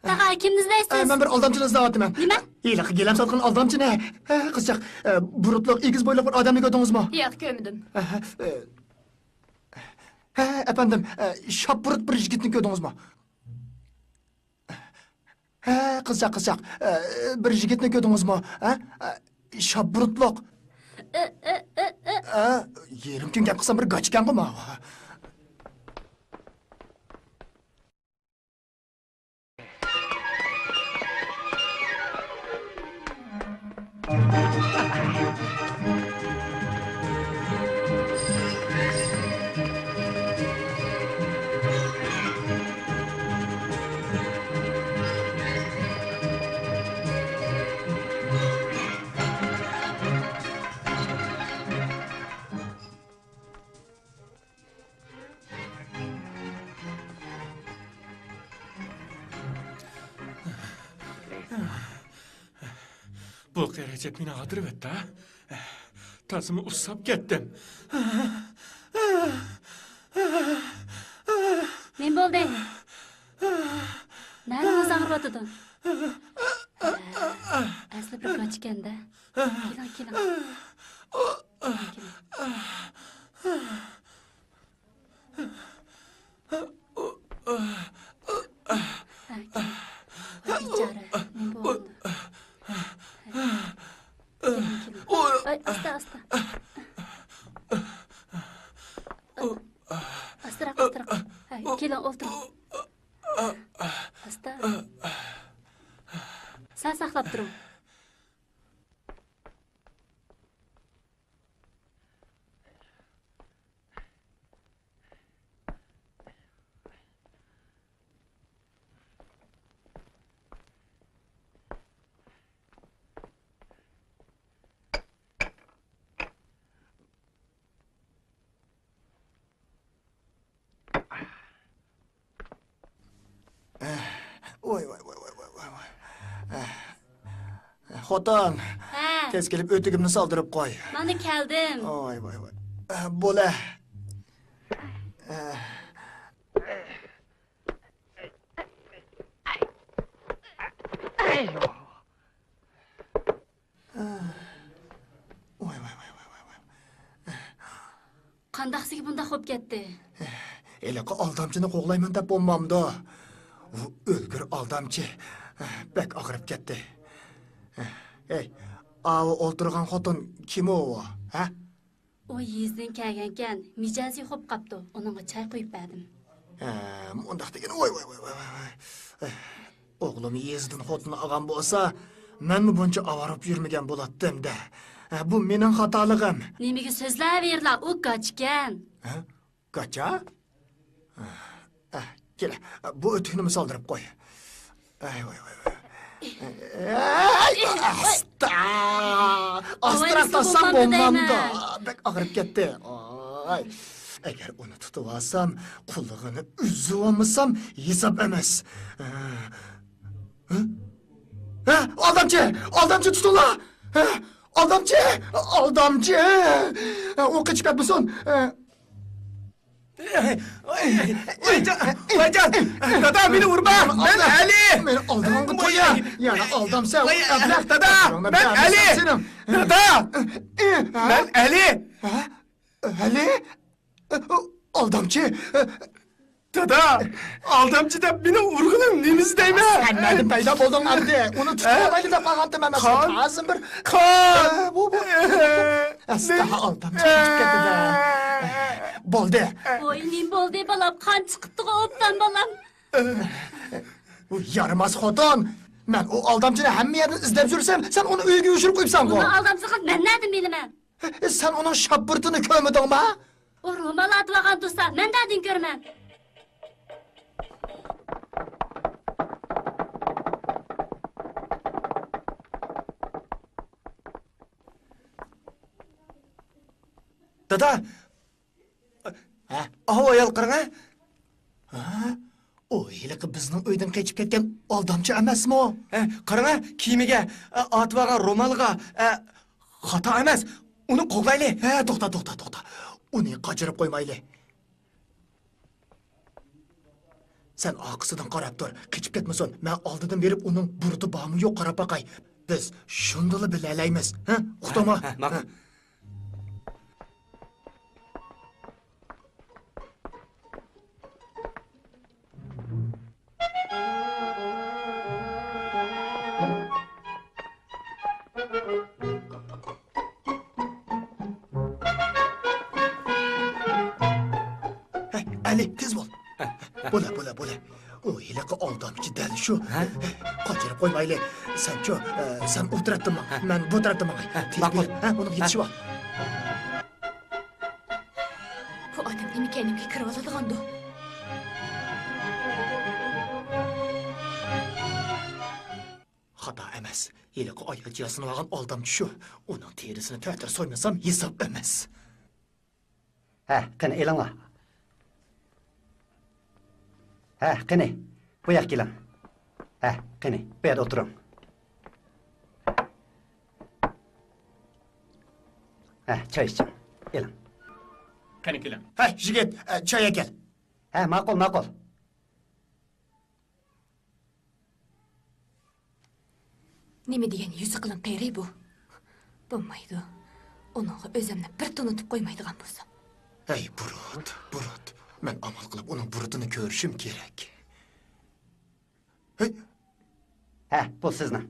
تاغا، كىمنى ئىزدەيسىز؟ ھە، مەن بىر ئالدامچىنى ئىزدەۋاتىمەن. نېمە؟ ھېلىقى گىلەم ساتقان ئالدامچىنى. ھە، قىزچاق، ئە، بۇرۇتلۇق، ئېگىز بويلۇق بىر ئادەمنى كۆردىڭىزمۇ؟ ياق، كۆرمىدىم. ھە، ھە، ئە، ھە، ئەپەندىم، ئە، شاپبۇرۇت بىر يىگىتنى كۆردىڭىزمۇ؟ ھە، قىزچاق، قىزچاق. ئە، بىر يىگىتنى كۆردىڭىزمۇ؟ ھە؟ ئە، شاپبۇرۇتلۇق. ئە، ئە، ئە، ئە. ئە، يېرىم كۈن گەپ قىلسام بىر گاچا ئىكەنغۇ ماۋۇ. بۇ قېرى جەپ مېنى ئاغدۇرۇۋەتتى، ھە؟ تازىمۇ ئۇسساپ كەتتىم. نېمە بولدى؟ نەنىڭىز ئاغرىۋاتىدۇ؟ ئەسلى بىر گاچىكەن-دە. كېلىڭ، كېلىڭ. كېلىڭ. ھە، كېلىڭ. ۋاي، بىچارە، نېمە بولدى؟ كېلىڭ، كېلىڭ. ۋاي، ئاستا، ئاستا. ئاستىراق، ئاستىراق. ھە، كېلىڭ، ئولتۇرۇڭ. ئاستا. سەل ساقلاپ تۇرۇڭ. ۋاي، ۋاي، ۋاي. خوتۇن، ھە. تېز كېلىپ ئۆتۈكۈمنى سالدۇرۇپ قوي. مانا كەلدىم. ۋاي، ۋاي، ۋاي. بولە. ۋاي، ۋاي، ۋاي، ۋاي، ۋاي، ۋاي. قانداقسىگە بۇنداق بولۇپ كەتتى؟ ھېلىقى ئالدامچىنى قوغلايمەن دەپ بولمامدۇ؟ ئۇ ئۆلگۈر ئالدامچى. بەك ئاغرىپ كەتتى. ھەي، ئاۋۇ ئولتۇرغان خوتۇن كىم ئۇ، ھە؟ ئۇ يېزىدىن كەلگەنكەن، مىجەزى خوپ قاپتۇ، ئۇنىڭغا چاي قۇيۇپ بەردىم. ھە، مۇنداق دېگىنە، ۋاي، ۋاي، ۋاي. ئوغلۇم يېزىدىن خوتۇن ئالغان بولسا، مەنمۇ بۇنچە ئاۋارە بولۇپ يۈرمىگەن بولاتتىم-دە. ھە، بۇ مېنىڭ خاتالىقىم. نېمىگە سۆزلەۋېرىلا، ئۇ گاچىكەن. ھە؟ گاچا؟ ئە، كېلە، بۇ ئۆتۈكنىمۇ سالدۇرۇپ قوي. ئەي، ۋاي، ۋاي، ۋاي. ئەي، ئاستا! ئاستىراق تارتسام بولمامدۇ؟ بەك ئاغرىپ كەتتى. ئاي. ئەگەر ئۇنى تۇتۇۋالسام، قۇلىقىنى ئۈزۈۋالمىسام ھېساب ئەمەس. ھە؟ ھە، ئالدامچى! ئالدامچى تۇتۇڭلار! ھە، ئالدامچى! ئالدامچى! ئۇ قېچىپ كەتمىسۇن! ۋايجان! ۋايجان! دادا، مېنى ئۇرما! مەن ئەلى! مېنى ئالدىغانغا قويا! يەنە ئالدامسەن، ئەبلەخ! دادا، مەن ئەلى! دادا! مەن ئەلى! ھە؟ ئەلى؟ ئالدامچى! دادا، ئالدامچى دەپ مېنى ئۇرغىنىڭ نېمىسى دەيمەن؟ سەن نەدىن پەيدا بولدۇڭ ئەمدى؟ ئۇنى تۇتۇۋالايلى دەپ قالغانتىم ئەمەسمۇ. قان! تازا بىر قان! بۇ، بۇ. ئەستە ئالدامچى قېچىپ كەتتى-دە. بولدى. ۋوي، نېمە بولدى، بالام؟ قان چىقىپتىغۇ ئوبدان، بالام. يارىماس خوتۇن! مەن ئۇ ئالدامچىنى ھەممە يەردىن ئىزدەپ يۈرسەم، سەن ئۇنى ئۆيىگە يوشۇرۇپ قويۇپسەنغۇ؟ ئۇنى ئالدامچىلىق قىلىپ مەن نەدىن بىلىمەن؟ سەن ئۇنىڭ شاپپۇرتىنى كۆرمىدىڭما؟ ئۇ رومال ئاتىۋالغان تۇرسا، مەن نەدىن كۆرىمەن؟ دادا! ھە؟ ئاۋۇ ئايال قاراڭە! ھە؟ ئۇ ھېلىقى بىزنىڭ ئۆيدىن قېچىپ كەتكەن ئالدامچى ئەمەسمۇ؟ ھە، قاراڭە، كىيىمىگە، ئاتىۋالغان رومالىغا، خاتا ئەمەس، ئۇنى قوغلايلى. ھە، توختا، توختا، توختا. ئۇنى قاچۇرۇپ قويمايلى. سەن ئارقىسىدىن قاراپ تۇر، قېچىپ كەتمىسۇن. مەن ئالدىدىن بېرىپ ئۇنىڭ بۇرۇتى بارمۇ يوق قاراپ باقاي. بىز شۇندىلا بىلەلەيمىز. ھە؟ ئۇقتۇڭمۇ؟ ھە، ھە، ماقۇل. ھە. ھەي، ئەلى، تېز بول. بولە، بولە، بولە. ئۇ ھېلىقى ئالدامچى دەل شۇ. ھە؟ قاچۇرۇپ قويمايلى. سەنچۇ، ئە، سەن ئۇ تەرەپتىن ماڭ، ھە. مەن بۇ تەرەپتىن ماڭاي. ھە، تېز ماقۇل. بېرىڭ. ھە، ئۇنىڭغا يېتىشىۋال. بۇ ئادەم نېمە كەينىمگە كىرىۋالىدىغاندۇ؟ خاتا ئەمەس. ھېلىقى ئايالچە ياسىنىۋالغان ئالدامچى شۇ. ئۇنىڭ تېرىسىنى تەتۈر سويمىسام ھېساب ئەمەس. ھە، قېنى، ئېلىڭلار. ھە، قېنى، بۇ ياققا كېلىڭ. ھە، قېنى، بۇ يەردە ئولتۇرۇڭ. ھە، چاي ئىچىڭ. ئېلىڭ. قېنى، كېلىڭ. ھە، يىگىت، ئە، چاي ئەكەل. ھە، ماقۇل، ماقۇل. نېمە دېگەن يۈزى قېلىن قېرى بۇ؟ بولمايدۇ. ئۇنىڭغا ئۆزۈمنى بىر تونۇتۇپ قويمايدىغان بولسام. ھەي، بۇرۇت، بۇرۇت. مەن ئامال قىلىپ ئۇنىڭ بۇرۇتىنى كۆرۈشۈم كېرەك. ھەي! ھە، بۇ سىزنىڭ.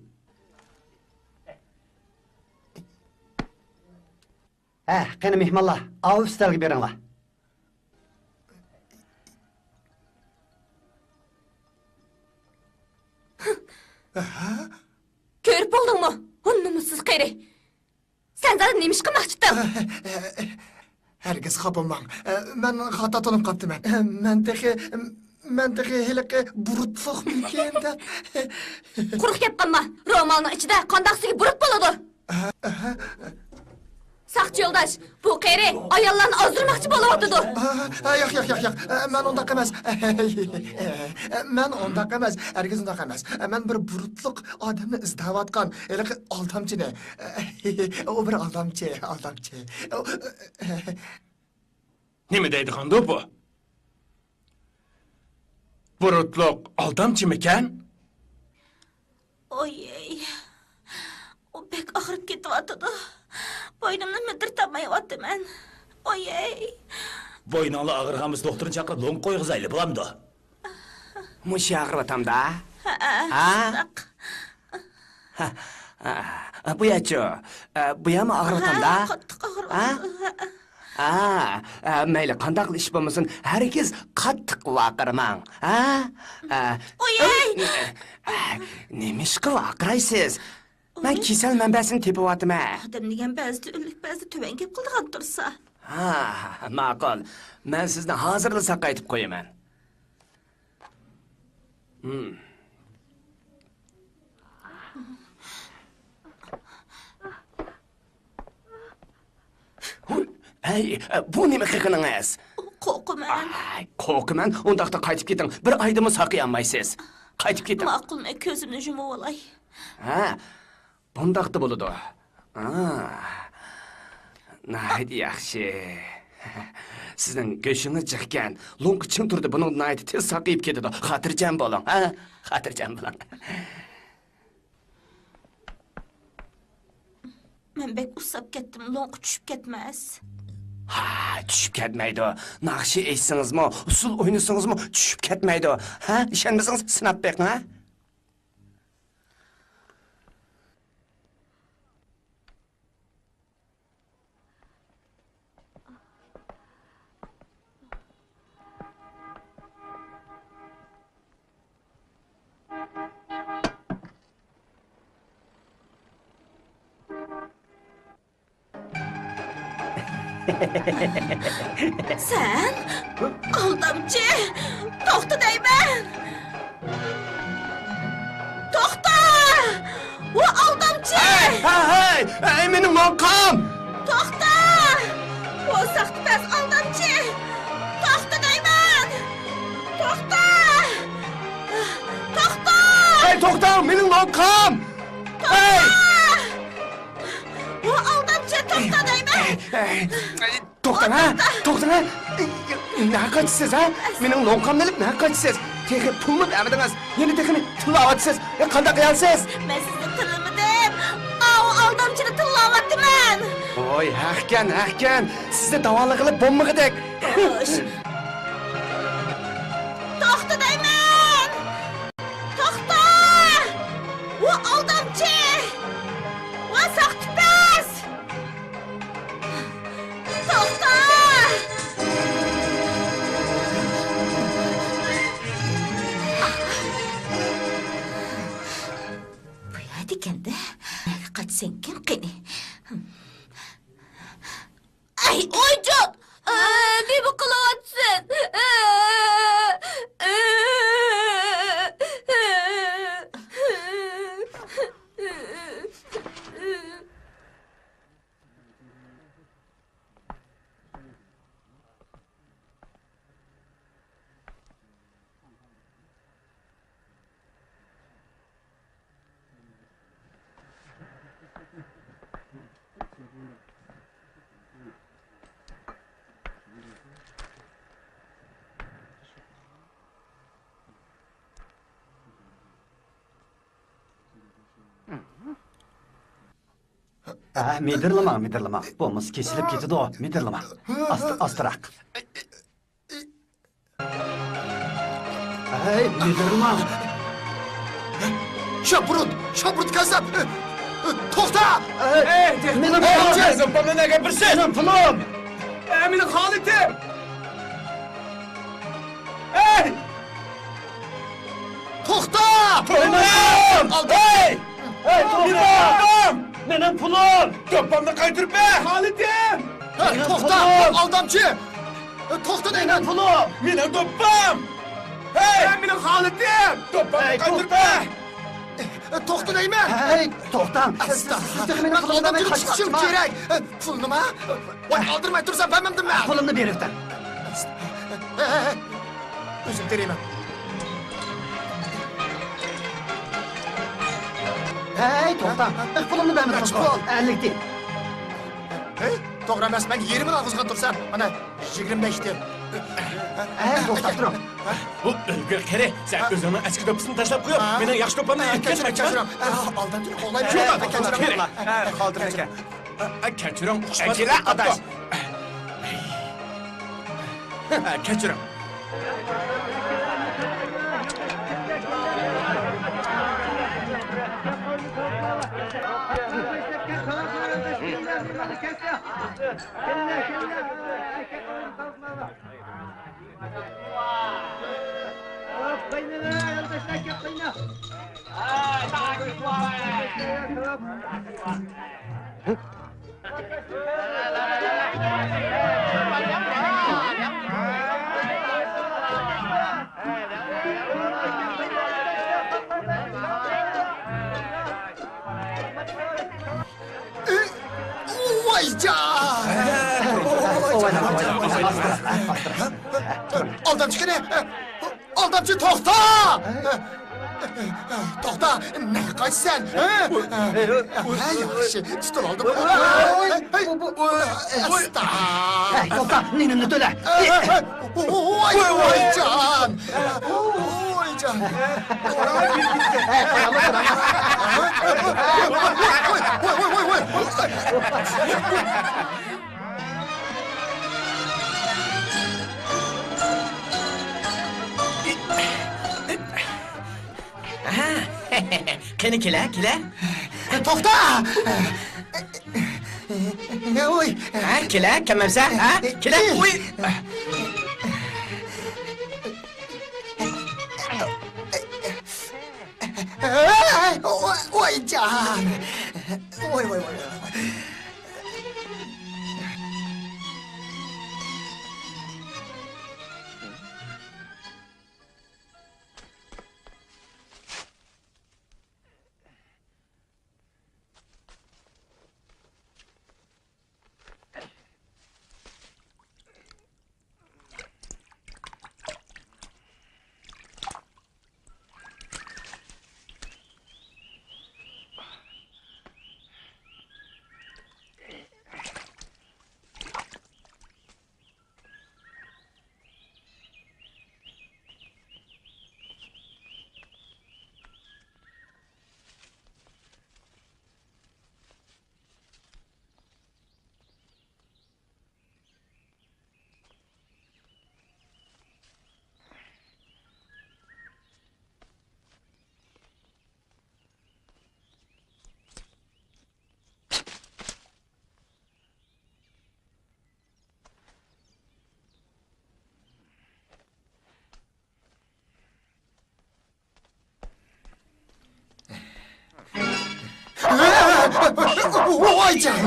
ھە، قېنى مېھمانلار، ئاۋۇ ئۈستەلگە بېرىڭلار. كۆرۈپ بولدۇڭمۇ؟ ھۇ، نومۇسسىز قېرى. سەن زادى نېمە ئىش قىلماقچىتىڭ؟ ھەرگىز خاپا بولماڭ. مەن خاتا تونۇپ قاپتىمەن. مەن تېخى، مەن تېخى ھېلىقى بۇرۇتلۇقمىكىن دەپ. قۇرۇق گەپ قىلما. رومالنىڭ ئىچىدە قانداقسىگە بۇرۇت بولىدۇ؟ ساقچى يولداش، بۇ قېرى ئاياللارنى ئازدۇرماقچى بولۇۋاتىدۇ. ياق، ياق، ياق، ياق. مەن ئۇنداق ئەمەس. مەن ئۇنداق ئەمەس. ھەرگىز ئۇنداق ئەمەس. مەن بىر بۇرۇتلۇق ئادەمنى ئىزدەۋاتقان ھېلىقى ئالدامچىنى. ئۇ بىر ئالدامچى، ئالدامچى. نېمە دەيدىغاندۇ بۇ؟ بۇرۇتلۇق ئالدامچىمىكەن؟ ئويەي، ئۇ بەك ئاغرىپ كېتىۋاتىدۇ. بوينۇمنى مىدىرلىتالمايۋاتىمەن. ئويەي. بوينۇڭلا ئاغرىغان بولسا دوختۇرنى چاقىرىپ لوڭقا قويغۇزايلى، بولامدۇ؟ مۇشۇ ئاغرىۋاتامدا؟ ھە، ھە؟ شۇنداق. ھە، ھە، بۇ يەرچۇ؟ بۇ يەرمۇ ئاغرىۋاتامدا؟ ھە، قاتتىق ئاغرىۋاتىدۇ. ھە؟ ھە، ھە، مەيلى قانداقلا ئىش بولمىسۇن، ھەرگىز قاتتىق ۋارقىرىماڭ. ھە؟ ھە. ئويەي! نېمىشقا ۋارقىرايسىز؟ مەن كېسەل مەنبەسىنى تېپىۋاتىمەن. ئادەم دېگەن بەزىدە ئۆلۈك، بەزىدە تۆۋەن گەپ قىلىدىغان تۇرسا. ھا، ماقۇل. مەن سىزنى ھازىرلا ساقايتىپ قويىمەن. ھىم. ھەي، بۇ نېمە قىلغىنىڭىز؟ قورقىمەن. ئاي، قورقىمەن. ئۇنداقتا قايتىپ كېتىڭ. بىر ئايدىنمۇ ساقىيالمايسىز. قايتىپ كېتىڭ. ماقۇل، مەن كۆزۈمنى يۇمۇۋالاي. ھە، بۇنداقتا بولىدۇ. ھا، ناھايىتى ياخشى. سىزنىڭ گۆشىڭىز جىقكەن، لوڭقا چىڭ تۇرىدۇ، بۇنىڭ ناھايىتى تېز ساقىيىپ كېتىدۇ. خاتىرجەم بولۇڭ، ھە؟ خاتىرجەم بولۇڭ. مەن بەك ئۇسساپ كەتتىم، لوڭقا چۈشۈپ كەتمەس. ھا، چۈشۈپ كەتمەيدۇ. ناخشا ئېيتسىڭىزمۇ، ئۇسسۇل ئوينىسىڭىزمۇ چۈشۈپ كەتمەيدۇ. ھە، ئىشەنمىسىڭىز سىناپ بېقىڭ، ھە. سەن؟ ئالدامچى! توختا دەيمەن! توختا! ۋۇ ئالدامچى! ھەي، ھەي، ھەي! ئەي، مېنىڭ لوڭقام! توختا! ۋۇ ساختىپەز ئالدامچى! توختا دەيمەن! توختا! توختا! ھەي، توختاڭ، مېنىڭ لوڭقام! ھەي! ۋۇ ئالدامچى، توختا دەيمەن! ئەي، ئەي، ئەي، توختاڭ، ھە؟ توختاڭ، ھە؟ نەگە قاچىسىز، ھە؟ مېنىڭ لوڭقامنى ئېلىپ نەگە قاچىسىز؟ تېخى پۇلمۇ بەرمىدىڭىز، يەنە تېخىنى تىللاۋاتىسىز. ئەي، قانداق قىيالسىز؟ مەن سىزنى تىللىمىدىم. ئاۋۇ ئالدامچىنى تىللاۋاتىمەن. ۋوي، ھەقكەن، ھەقكەن. سىزنى داۋالىغىلى بولمىغۇدەك. خوش. توختا دەيمەن! توختا! ۋۇ ئالدامچى! ۋۇ ساختىپەز! توختا! بۇ يەردىكەن-دە. نەگە قاچىسەنكىن قېنى؟ ئەي، ئويجان! ئە، نېمە قىلىۋاتىسەن؟ ئە، ئە، ئە. ھە، مىدىرلىماڭ، مىدىرلىماڭ. بولمىسا كېسىلىپ كېتىدۇ. مىدىرلىماڭ. ئاستا، ئاستىراق. ھەي، مىدىرلىماڭ. شاپۇرۇت، شاپۇرۇت كاسساپ. توختا! ئەي، مېنىڭ پۇلۇم! مېنىڭ پۇلۇم! ئەي، مېنىڭ خالىتىم! ئەي! توختا! پۇلۇم! ئەي! ئەي، توختا! مېنىڭ پۇلۇم! دوپپامنى قايتۇرۇپ بەر! خالىتىم! ھە، توختا! ئالدامچى! توختا دەيمەن! مېنىڭ پۇلۇم! مېنىڭ دوپپام! ھەي! مېنىڭ خالىتىم! دوپپامنى قايتۇرۇپ بەر! توختا دەيمەن! ھەي، توختاڭ! سىز تېخى مېنىڭ پۇلۇمنى بەرمەي قاچىپ كېتىڭ! پۇلنىما؟ ۋاي، ئالدىرماي تۇرسام بەرمەمدىممەن! پۇلۇمنى بېرىۋېتىڭ! ئۆزۈم تېرىيمەن. ھەي، توختاڭ! پۇلۇمنى بەرمىدىڭىزغۇ؟ ئەللىك تىيىن. ھەي، توغرا ئەمەس، مەن يېرىمىنى ئالغۇزغان تۇرسام، مانا، يىگىرمە بەش تىيىن. ھەي، توختاپ تۇرۇڭ. بۇ ئۆلگۈر قېرى، سەن ئۆزۈڭنىڭ ئەسكى دوپپىسىنى تاشلاپ قويۇپ، مېنىڭ ياخشى دوپپامنى ئېلىپ كەتمەكچىمۇ؟ كەچۈرۈڭ. ئالدامچىنى قوغلايمەن. كەچۈرۈڭ. كەچۈرۈڭ. ئۇقۇشماس. كەچۈرۈڭ، ئاداش. كەچۈرۈڭ. ۋايجان! ئالدامچى قېنى؟ ئالدامچى، توختا! توختا، نەگە قاچىسەن؟ ھە؟ ھە، ياخشى، تۇتۇۋالدىم. ھەي، ھەي، ئاستا. ھەي، توختا، نېنىمنى تۆلە. ھەي، ھەي، ۋاي، ۋايجان. ۋايجان. ھەي، قاراڭ، قاراڭ. ۋاي، ۋاي، ۋاي، ۋاي. قېنى، كېلە، كېلە. توختا! ۋوي! ھە، كېلە، كەلمەمسە، ھە؟ كېلە، ۋوي! ۋوي، ۋوي، ۋوي، جان! ۋوي، ۋوي، ۋوي، ۋوي. ۋايجان!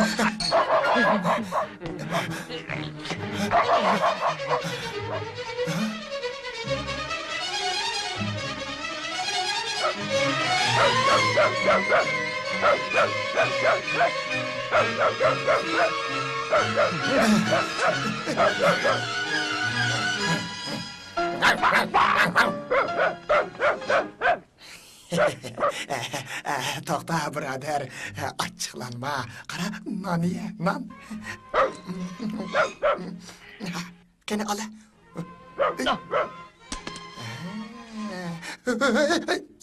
توختا، بۇرادەر، ئاچچىقلانما. قارا، نان يە، نان. قېنى، ئالا.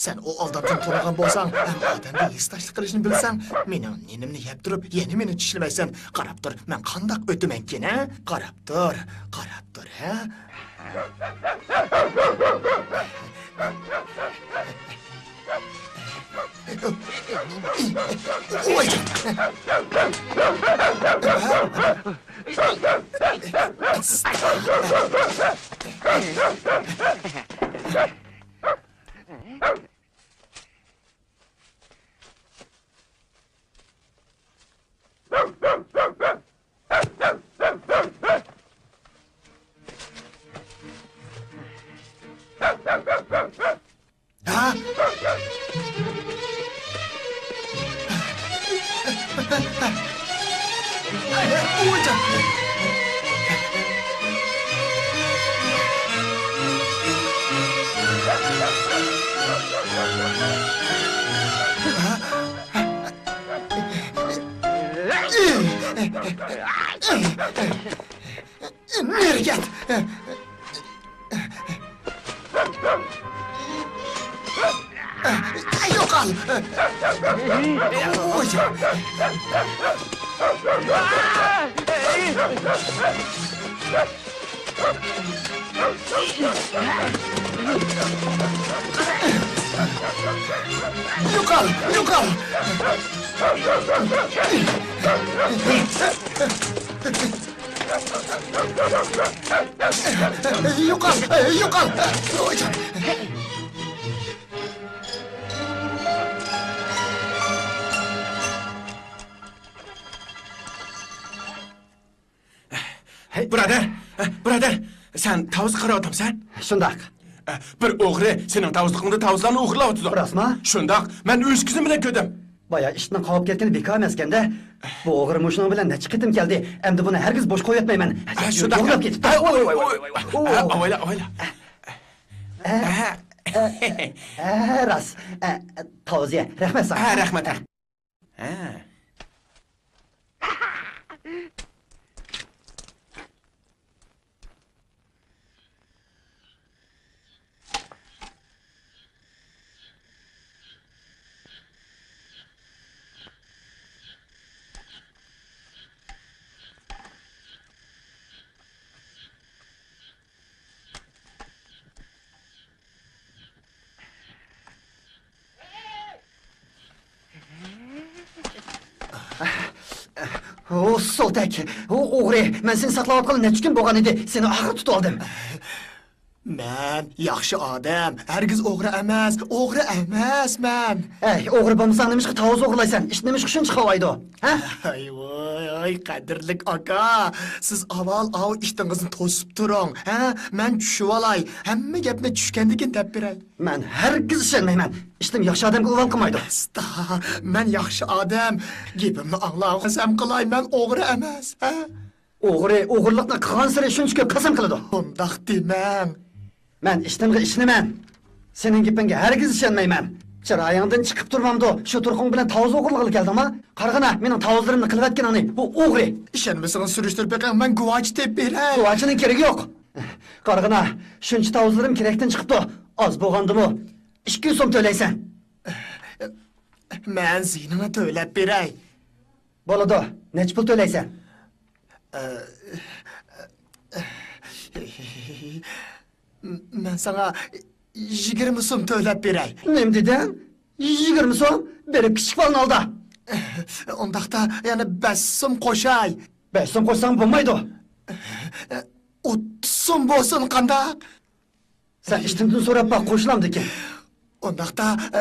سەن ئۇ ئالدامچىنى تونۇغان بولساڭ ھەم ئادەمگە ھېسداشلىق قىلىشنى بىلسەڭ، مېنىڭ نېنىمنى يەپ تۇرۇپ، يەنە مېنى چىشلىمەيسەن. قاراپ تۇر، مەن قانداق ئۆتىمەنكىن، ھە؟ قاراپ تۇر، قاراپ تۇر، ھە؟ ھە؟ نېرى كەت! يوقال! يوقال! يوقال! يوقال! يوقال! ھەي، بۇرادەر، بۇرادەر، سەن تاۋۇزغا قاراۋاتامسەن؟ شۇنداق. بىر ئوغرى سېنىڭ تاۋۇزلۇقۇڭدا تاۋۇزلارنى ئوغرىلاۋاتىدۇ. راستما؟ شۇنداق، مەن ئۆز كۆزۈم بىلەن كۆردۈم. بايا ئىتنىڭ قاۋاپ كەتكىنى بىكار ئەمەسكەندە، بۇ ئوغرى مۇشۇنىڭ بىلەن نەچچە قېتىم كەلدى. ئەمدى بۇنى ھەرگىز بوش قويۇۋەتمەيمەن. ھە، شۇنداق. يوقلاپ كېتىپتۇ. ھە، ۋاي، ۋاي، ۋاي، ۋاي. ھە، ئاۋايلا، ئاۋايلا. ھە. ھە. ھە، راست. ئە، تاۋزىيە. رەھمەت ساڭا. ھە، رەھمەت، رەھمەت. ھە. ئۇ سولتەك، ئۇ ئوغرى، مەن سېنى ساقلاۋاتقىلى نەچچە كۈن بولغان ئىدى، سېنى ئاخىرى تۇتۇۋالدىم. مەن ياخشى ئادەم، ھەرگىز ئوغرى ئەمەس، ئوغرى ئەمەسمەن. ئەي، ئوغرى بولمىساڭ نېمىشقا تاۋۇز ئوغرىلايسەن؟ ئىت نېمىشقا شۇنچە قاۋايدۇ؟ ھە؟ ھاي ۋاي، قەدىرلىك ئاكا، سىز ئاۋۋال ئاۋۇ ئىتىڭىزنى توسۇپ تۇرۇڭ، ھە؟ مەن چۈشۈۋالاي، ھەممە گەپنى چۈشكەندىن كېيىن دەپ بېرەي. مەن ھەرگىز ئىشەنمەيمەن. ئىتىم ياخشى ئادەمگە ئۇۋال قىلمايدۇ. ئاستا، مەن ياخشى ئادەم. گېپىمنى ئاڭلاڭ، قەسەم قىلاي، مەن ئوغرى ئەمەس، ھە؟ ئوغرى ئوغرىلىقنى قىلغانسېرى شۇنچە كۆپ قەسەم قىلىدۇ. ئۇنداق دېمەڭ. مەن ئىشتىنغا ئىشىنىمەن. سېنىڭ گېپىڭگە ھەرگىز ئىشەنمەيمەن. چىرايىڭدىن چىقىپ تۇرمامدۇ، شۇ تۇرقۇڭ بىلەن تاۋۇز ئوغرىلىغىلى كەلدىڭما؟ قارىغىنا، مېنىڭ تاۋۇزلىرىمنى قىلىۋەتكىنىڭنى، بۇ ئوغرى. ئىشەنمىسىڭىز سۈرۈشتۈرۈپ بېقىڭ، مەن گۇۋاچى تېپىپ بېرەي. گۇۋاچىنىڭ كېرىكى يوق. قارىغىنا، شۇنچە تاۋۇزلىرىم كېرەكتىن چىقىپتۇ. ئاز بولغاندىمۇ ئىككى يۈز سوم تۆلەيسەن. مەن زىيىنىڭنى تۆلەپ بېرەي. بولىدۇ. نەچچە پۇل تۆلەيسەن؟ ئە، مەن ساڭا يىگىرمە سوم تۆلەپ بېرەي. نېمە دېدىڭ؟ يىگىرمە سوم؟ بېرىپ كىچىك بالىنى ئالدا. ئۇنداقتا يەنە بەش سوم قوشاي. بەش سوم قوشساڭ بولمايدۇ. ئوتتۇز سوم بولسۇن، قانداق؟ سەن ئىشتىندىن سوراپ باق، قوشۇلامدىكىن. ئۇنداقتا، ئە،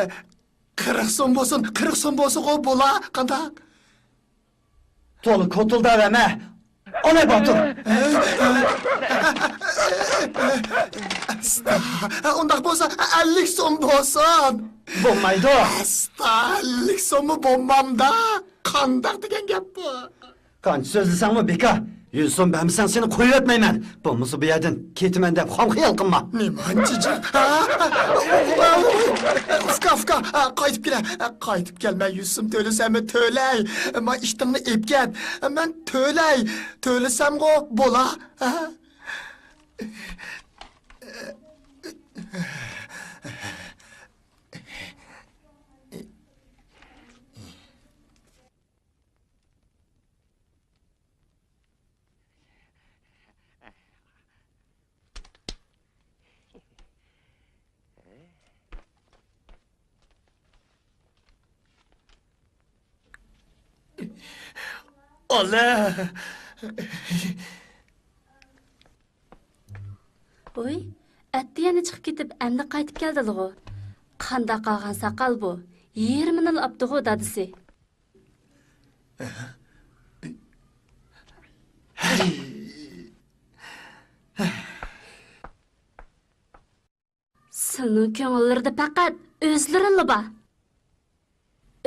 قىرىق سوم بولسۇن، قىرىق سوم بولسىغۇ بولا، قانداق؟ تولا كوتۇلداۋەرمە. ئانا باتۇر. ئاستا، ئۇنداق بولسا ئەللىك سوم بولسۇن. بولمايدۇ. ئاستا، ئەللىك سوممۇ بولمامدا. قانداق دېگەن گەپ بۇ؟ قانچە سۆزلىسەڭمۇ بىكار. يۈز سوم بەرمىسەڭ سېنى قويۇۋەتمەيمەن. بولمىسا بۇ يەردىن كېتىمەن دەپ خام خىيال قىلما. نېمانچە جىق؟ ھە؟ ئۇكا، ئۇكا، قايتىپ كېلە. قايتىپ كەلمە، يۈز سوم تۆلىسەممۇ تۆلەي. ئەمما ئىشتىڭنى ئېلىپ كەت. مەن تۆلەي. تۆلىسەمغۇ بولا. ھە؟ ئالە! ۋوي، ئەتتە يەنە چىقىپ كېتىپ، ئەمدى قايتىپ كەلدىلىغۇ. قانداق قالغان ساقال بۇ؟ يېرىمىنىلا ئاپتىغۇ دادىسى. سىلىنىڭ كۆڭۈللىرىدە پەقەت ئۆزلىرىلا بار.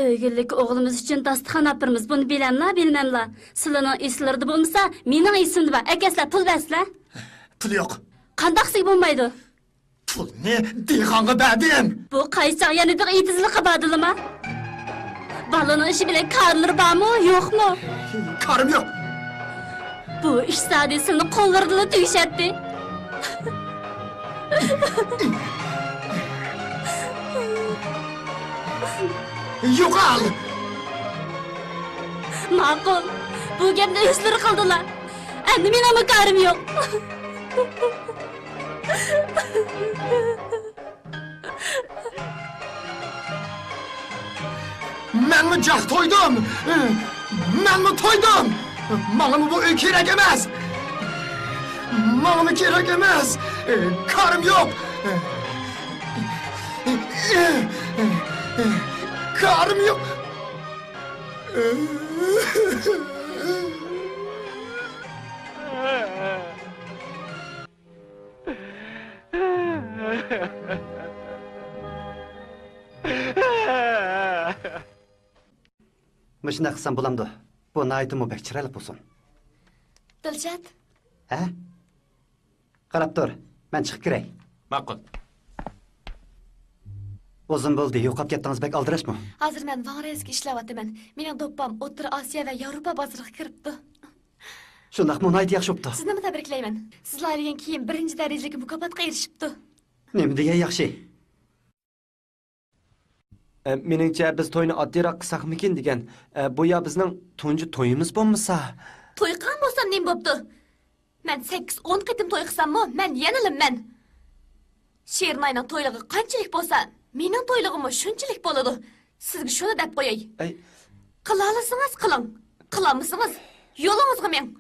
ئۆگۈنلۈك ئوغلىمىز ئۈچۈن داستىخان ئاپىرىمىز، بۇنى بىلەملا، بىلمەملا. سىلىنىڭ ئېسىلىرىدە بولمىسا، مېنىڭ ئېسىمدە بار. ئەكەلسىلە، پۇل بەرسىلە. پۇل يوق. قانداق دېسىگە بولمايدۇ؟ پۇلنى دېھقانغا بەردىم. بۇ قايسى چاغ يەنە دېغا ئېتىزلىققا باردىلىما؟ بالىنىڭ ئىشى بىلەن كارلىرى بارمۇ، يوقمۇ؟ كارىم يوق. بۇ ئىش زادى سىلىنىڭ قوللىرىدىلا تۈگىشەتتى. يوقال! ماقۇل، بۇ گەپنى ئۆزلىرى قىلدىلا. ئەمدى مېنىڭمۇ كارىم يوق. مەنمۇ جاق تويدۇم. مەنمۇ تويدۇم. ماڭىمۇ بۇ ئۆي كېرەك ئەمەس. ماڭىمۇ كېرەك ئەمەس. كارىم يوق. كارىم يوق. مۇشۇنداق قىلسام بولامدۇ؟ بۇ ناھايىتىمۇ بەك چىرايلىق بولسۇن. دىلشات. ھە؟ قاراپ تۇر، مەن چىقىپ كىرەي. ماقۇل. ئۇزۇن بولدى، يوقاپ كەتتىڭىز، بەك ئالدىراشمۇ؟ ھازىر مەن ۋاڭ رەيسكە ئىشلەۋاتىمەن. مېنىڭ دوپپام ئوتتۇرا ئاسىيا ۋە ياۋروپا بازىرىغا كىرىپتۇ. شۇنداقمۇ؟ ناھايىتى ياخشى بوپتۇ. سىزنىمۇ تەبرىكلەيمەن. سىزلەر ئېلىگەن كىيىم بىرىنچى دەرىجىلىك مۇكاپاتقا ئېرىشىپتۇ. نېمە دېگەن ياخشى؟ ئە، مېنىڭچە، بىز توينى ئاددىيراق قىلساقمىكىن دېگەن. ئە، بۇ يا بىزنىڭ تۇنجى تويىمىز بولمىسا؟ توي قىلغان بولسام نېمە بوپتۇ؟ مەن سەككىز، ئون قېتىم توي قىلساممۇ، مەن يەنىلا مەن. شېرىنئاينىڭ تويلۇقى قانچىلىك بولسا، مېنىڭ تويلۇقىممۇ شۇنچىلىك بولىدۇ. سىزگە شۇنى دەپ قوياي. ئەي. قىلالىسىڭىز قىلىڭ، قىلالمىسىڭىز يولىڭىزغا مېڭىڭ.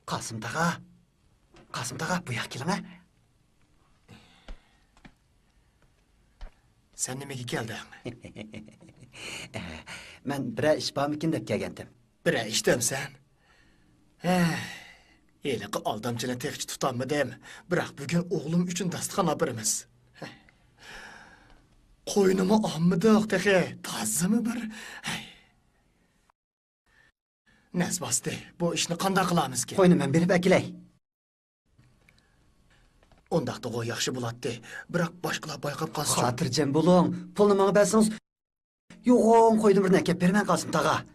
قاسىم تاغا، قاسىم تاغا، بۇ ياققا كېلىڭە. سەن نېمىگە كەلدىڭ؟ مەن بىرەر ئىش بارمىكىن دەپ كەلگەنتىم. بىرەر ئىش دەمسەن؟ ھەي، ھېلىقى ئالدامچىنى تېخىچە تۇتالمىدىم. بىراق بۈگۈن ئوغلۇم ئۈچۈن داستىخان ئاپىرىمىز. ھەي. قوينىمۇ ئالمىدۇق تېخى. تازىمۇ بىر. ھەي. نەس باستى. بۇ ئىشنى قانداق قىلارمىزكىن؟ قوينى مەن بېرىپ ئەكېلەي. ئۇنداقتىغۇ ياخشى بولاتتى. بىراق باشقىلار بايقاپ قالسا. خاتىرجەم بولۇڭ. پۇلنى ماڭا بەرسىڭىز، يوغان قويدىن بىرنى ئەكەپ بېرىمەن، قاسىم تاغا.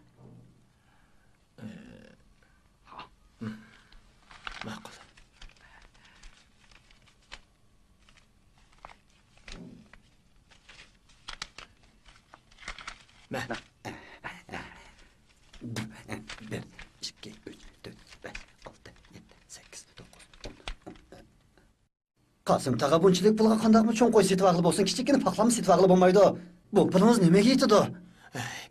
ماقۇل. مە. بىر، ئىككى، ئۈچ، تۆت، بەش، ئالتە، يەتتە، سەككىز، توققۇز، ئون، ئون. قاسىم تاغا، بۇنچىلىك پۇلغا قانداقمۇ چوڭ قوي سېتىۋالغىلى بولسۇن، كىچىككىنە پاقلاممۇ سېتىۋالغىلى بولمايدۇ. بۇ پۇلىڭىز نېمىگە يېتىدۇ؟ ئەي،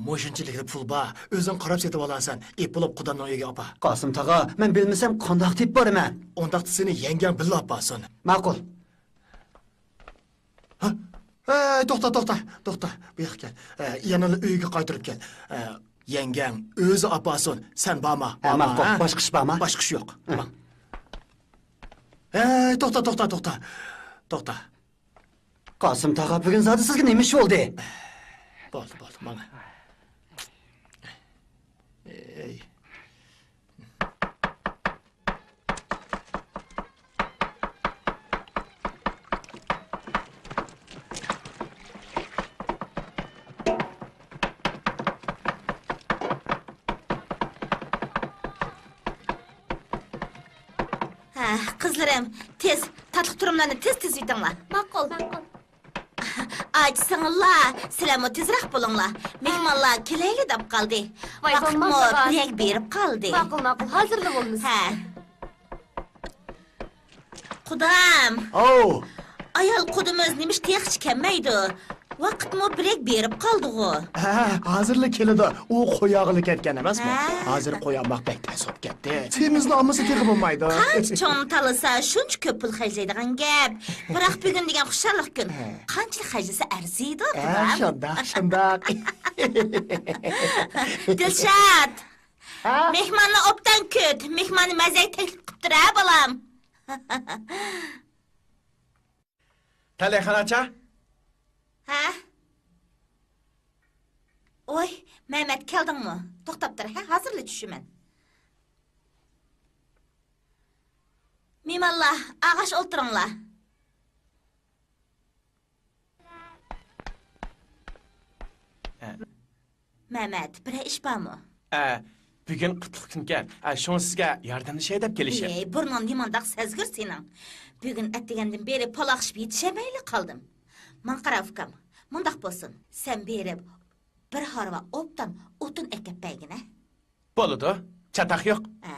مۇشۇنچىلىكلا پۇل بار، ئۆزۈڭ قاراپ سېتىۋالارسەن. ئېپ بولۇپ قۇدامنىڭ ئۆيىگە ئاپار. قاسىم تاغا، مەن بىلمىسەم قانداق تېپىپ بارىمەن؟ ئۇنداقتا سېنى يەڭگەڭ بىللە ئاپارسۇن. ماقۇل. ھە؟ ئەي، توختا، توختا، توختا. بۇ ياققا كەل. ئە، يەنىلا ئۆيگە قايتۇرۇپ كەل. ئە، يەڭگەڭ ئۆزى ئاپارسۇن. سەن بارما؟ ھە، بارما، ماقۇل. ھە؟ باشقا ئىش بارما؟ باشقا ئىش يوق. ھە. ماڭ. ئەي، توختا، توختا، توختا. توختا. قاسىم تاغا، بۈگۈن زادى سىزگە نېمە ئىش بولدى؟ بولدى، بولدى، ماڭا. ئەي. ھە، قىزلىرىم، تېز، تاتلىق تۇرۇملارنى تېز تىزىۋېتىڭلار. ماقۇل. ئاچسىڭلار، سىلەرمۇ تېزرەك بولۇڭلار. مېھمانلار كېلەيلى دەپ قالدى. ۋاي، ۋاقىتمۇ بولمامدۇ، بىرەك بېرىپ قالدى. ماقۇل، ماقۇل، ھازىرلا بولىمىز. ھە. قۇدام. ئاۋۇ. ئايال قۇدىمىز نېمىشقا تېخىچە كەلمەيدۇ؟ ۋاقىتمۇ بىرەك بېرىپ قالدىغۇ. ھە، ھازىرلا كېلىدۇ. ئۇ قوي ئالغىلى كەتكەن ئەمەسمۇ؟ ھە. ھازىر قوي ئالماق بەك تەس بولۇپ كەتتى. سېمىزنى ئالمىسا تېخى بولمايدۇ. قانچە چوڭ تالىسا، شۇنچە كۆپ پۇل خەجلەيدىغان گەپ. بىراق بۈگۈن دېگەن خۇشاللىق كۈن. ھە. قانچىلىك خەجلىسە ئەرزىيدۇ، ھە، قۇدام. شۇنداق، شۇنداق. دىلشات! ھە؟ مېھماننى ئوبدان كۈت. مېھماننى مەزەك تەكلىپ قىپتۇر ھە، بالام. تەلەيخان ئاچا. ھە؟ ۋوي، مەمەت، كەلدىڭمۇ؟ توختاپ تۇر، ھە، ھازىرلا چۈشىمەن. مېھمانلار، ئاغاش ئولتۇرۇڭلار. ھە. مەمەت، بىرەر ئىش بارمۇ؟ ئە، بۈگۈن قۇتلۇق كۈنكەن. ئە، شۇڭا سىزگە ياردەملىشەي دەپ كېلىشىم. ھېي، بۇرنۇڭ نېمانداق سەزگۈر سېنىڭ؟ بۈگۈن ئەتىگەندىن بېرى پالاقشىپ يېتىشەلمەيلا قالدىم. ماڭا قارا، ئۇكام. مۇنداق بولسۇن، سەن بېرىپ، بىر ھارۋا ئوبدان ئوتۇن ئەكەپ بەرگىنە. بولىدۇ، چاتاق يوق. ھە.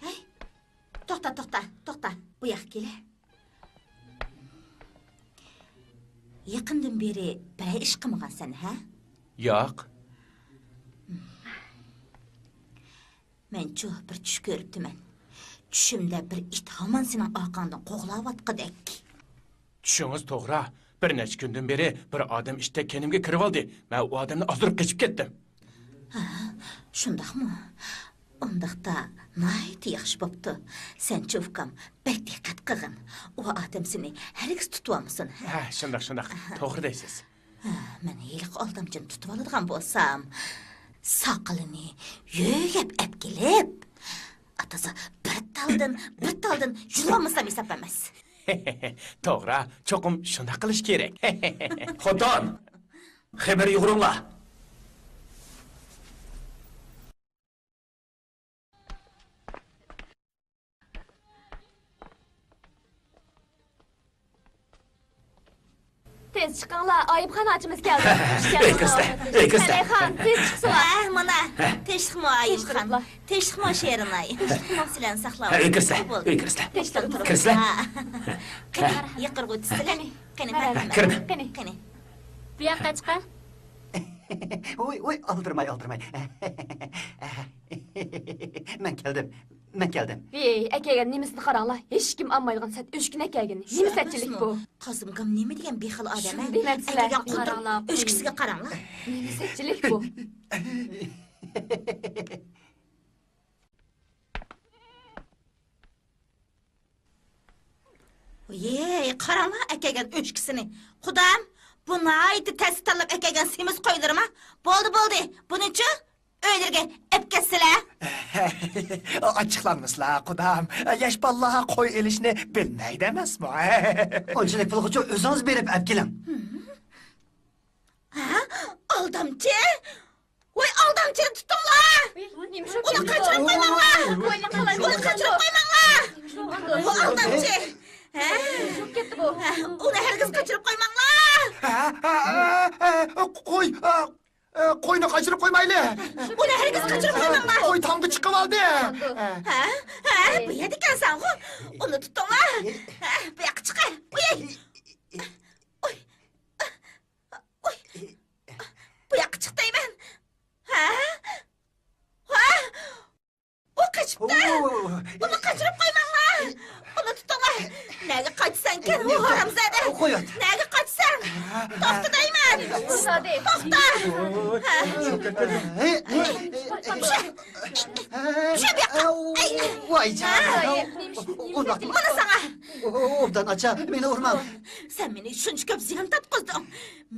ھەي، توختا، توختا، توختا. بۇ ياققا كېلە. يېقىندىن بېرى بىرەر ئىش قىلمىغانسەن، ھە؟ ياق. مەنچۇ بىر چۈش كۆرۈپتىمەن. چۈشۈمدە بىر ئىت ھامان سېنىڭ ئارقاڭدىن قوغلاۋاتقۇدەك. چۈشىڭىز توغرا. بىر نەچچە كۈندىن بېرى بىر ئادەم ئىتتەك كەينىمگە كىرىۋالدى. مەن ئۇ ئادەمنى ئازدۇرۇپ قېچىپ كەتتىم. ھە، شۇنداقمۇ؟ ئۇنداقتا ناھايىتى ياخشى بوپتۇ. سەنچۇ ئۇكام، بەك دىققەت قىلغىن. ئۇ ئادەم سېنى ھەرگىز تۇتۇۋالمىسۇن، ھە؟ ھە، شۇنداق، شۇنداق. توغرا دەيسىز. ھە، مەن ھېلىقى ئالدامچىنى تۇتۇۋالىدىغان بولسام، ساقىلىنى يۆگەپ ئەپ كېلىپ، ئاتىسى بىر تالدىن، بىر تالدىن يۇلۇۋالمىسام ھېساب ئەمەس. توغرا، چوقۇم شۇنداق قىلىش كېرەك. خوتۇن! خېمىر يۇغۇرۇڭلار! تېز چىقىڭلار، ئايۇبخان ئاچىمىز كەلدى. ئۆي كىرسە، ئۆي كىرسە. تەلەيخان، تېز چىقسىلا. ھە، مانا، تىنچلىقمۇ ئايۇبخان؟ تىنچلىقمۇ شېرىنئاي؟ سىلەرنى ساقلاۋاتىمىز. ئۆي كىرسە، ئۆي كىرسە. تىنچلىق تۇرۇڭ. كىرسىلە. قېنى، يېقىرغا ئۆتسىلە. قېنى، مەن، مەن. كىرمە. قېنى. قېنى. بۇ ياققا چىقىڭ. ۋوي، ۋوي، ئالدىرىماي، ئالدىرىماي. مەن كەلدىم، مەن كەلدىم. ھېي، ئەكەلگەن نېمىسىنى قاراڭلار، ھېچكىم ئالمايدىغان سەت ئۆچكىنى ئەكەلگەن. نېمە سەتچىلىك بۇ؟ قاسىم ئاكام نېمە دېگەن بىخەل ئادەم، ھە؟ شۇنى دېمەمسىلەر. ئەكەلگەن قۇدۇق ئۆچكىسىگە قاراڭلار. نېمە سەتچىلىك بۇ؟ ۋىي، قاراڭلار ئەكەلگەن ئۆچكىسىنى. قۇدام، بۇ ناھايىتى تەستە تاللاپ ئەكەلگەن سېمىز قويلىرىما؟ بولدى، بولدى، بۇنىچۇ؟ ئۆيلىرىگە ئەپ كەتسىلە. ئاچچىقلانمىسىلا، قۇدام. ياش بالىلار قوي ئېلىشنى بىلمەيدۇ ئەمەسمۇ؟ ئۇنچىلىك پۇلغىچۇ ئۆزىڭىز بېرىپ ئەپ كېلىڭ. ھە؟ ئالدامچى؟ ۋاي، ئالدامچىنى تۇتۇڭلار! ئۇنى قاچۇرۇپ قويماڭلار! ئۇنى قاچۇرۇپ قويماڭلار! بۇ ئالدامچى! ھە؟ ھە، ئۇنى ھەرگىز قاچۇرۇپ قويماڭلار! ھە، ھە، ھە، ھە، قوي، ھە، ھە، قوينى قاچۇرۇپ قويمايلى! ئۇنى ھەرگىز قاچۇرۇپ قويماڭلار! قوي تامغا چىقىۋالدى! ھە؟ ھە، بۇ يەردە ئىكەنسەنغۇ! ئۇنى تۇتۇڭلار! ھە، بۇ ياققا چىقە! ئۇي! ئۇي! ئۇي! بۇ ياققا چىق دەيمەن! ھە؟ ھە؟ ئۇ قېچىپتۇ! ئۇنى قاچۇرۇپ قويماڭلار! ئۇنى تۇتۇڭلار! نەگە قاچىسەنكەن، ھۇ ھارامزادە! نەگە قاچىسەن؟ توختا دەيمەن! توختا! ھە؟ چۈشە! چۈشە بۇ ياققا! ۋاي جان! مانا ساڭا! ئوبدان ئاچا، مېنى ئۇرماڭ! سەن مېنى شۇنچە كۆپ زىيان تارتقۇزدۇڭ!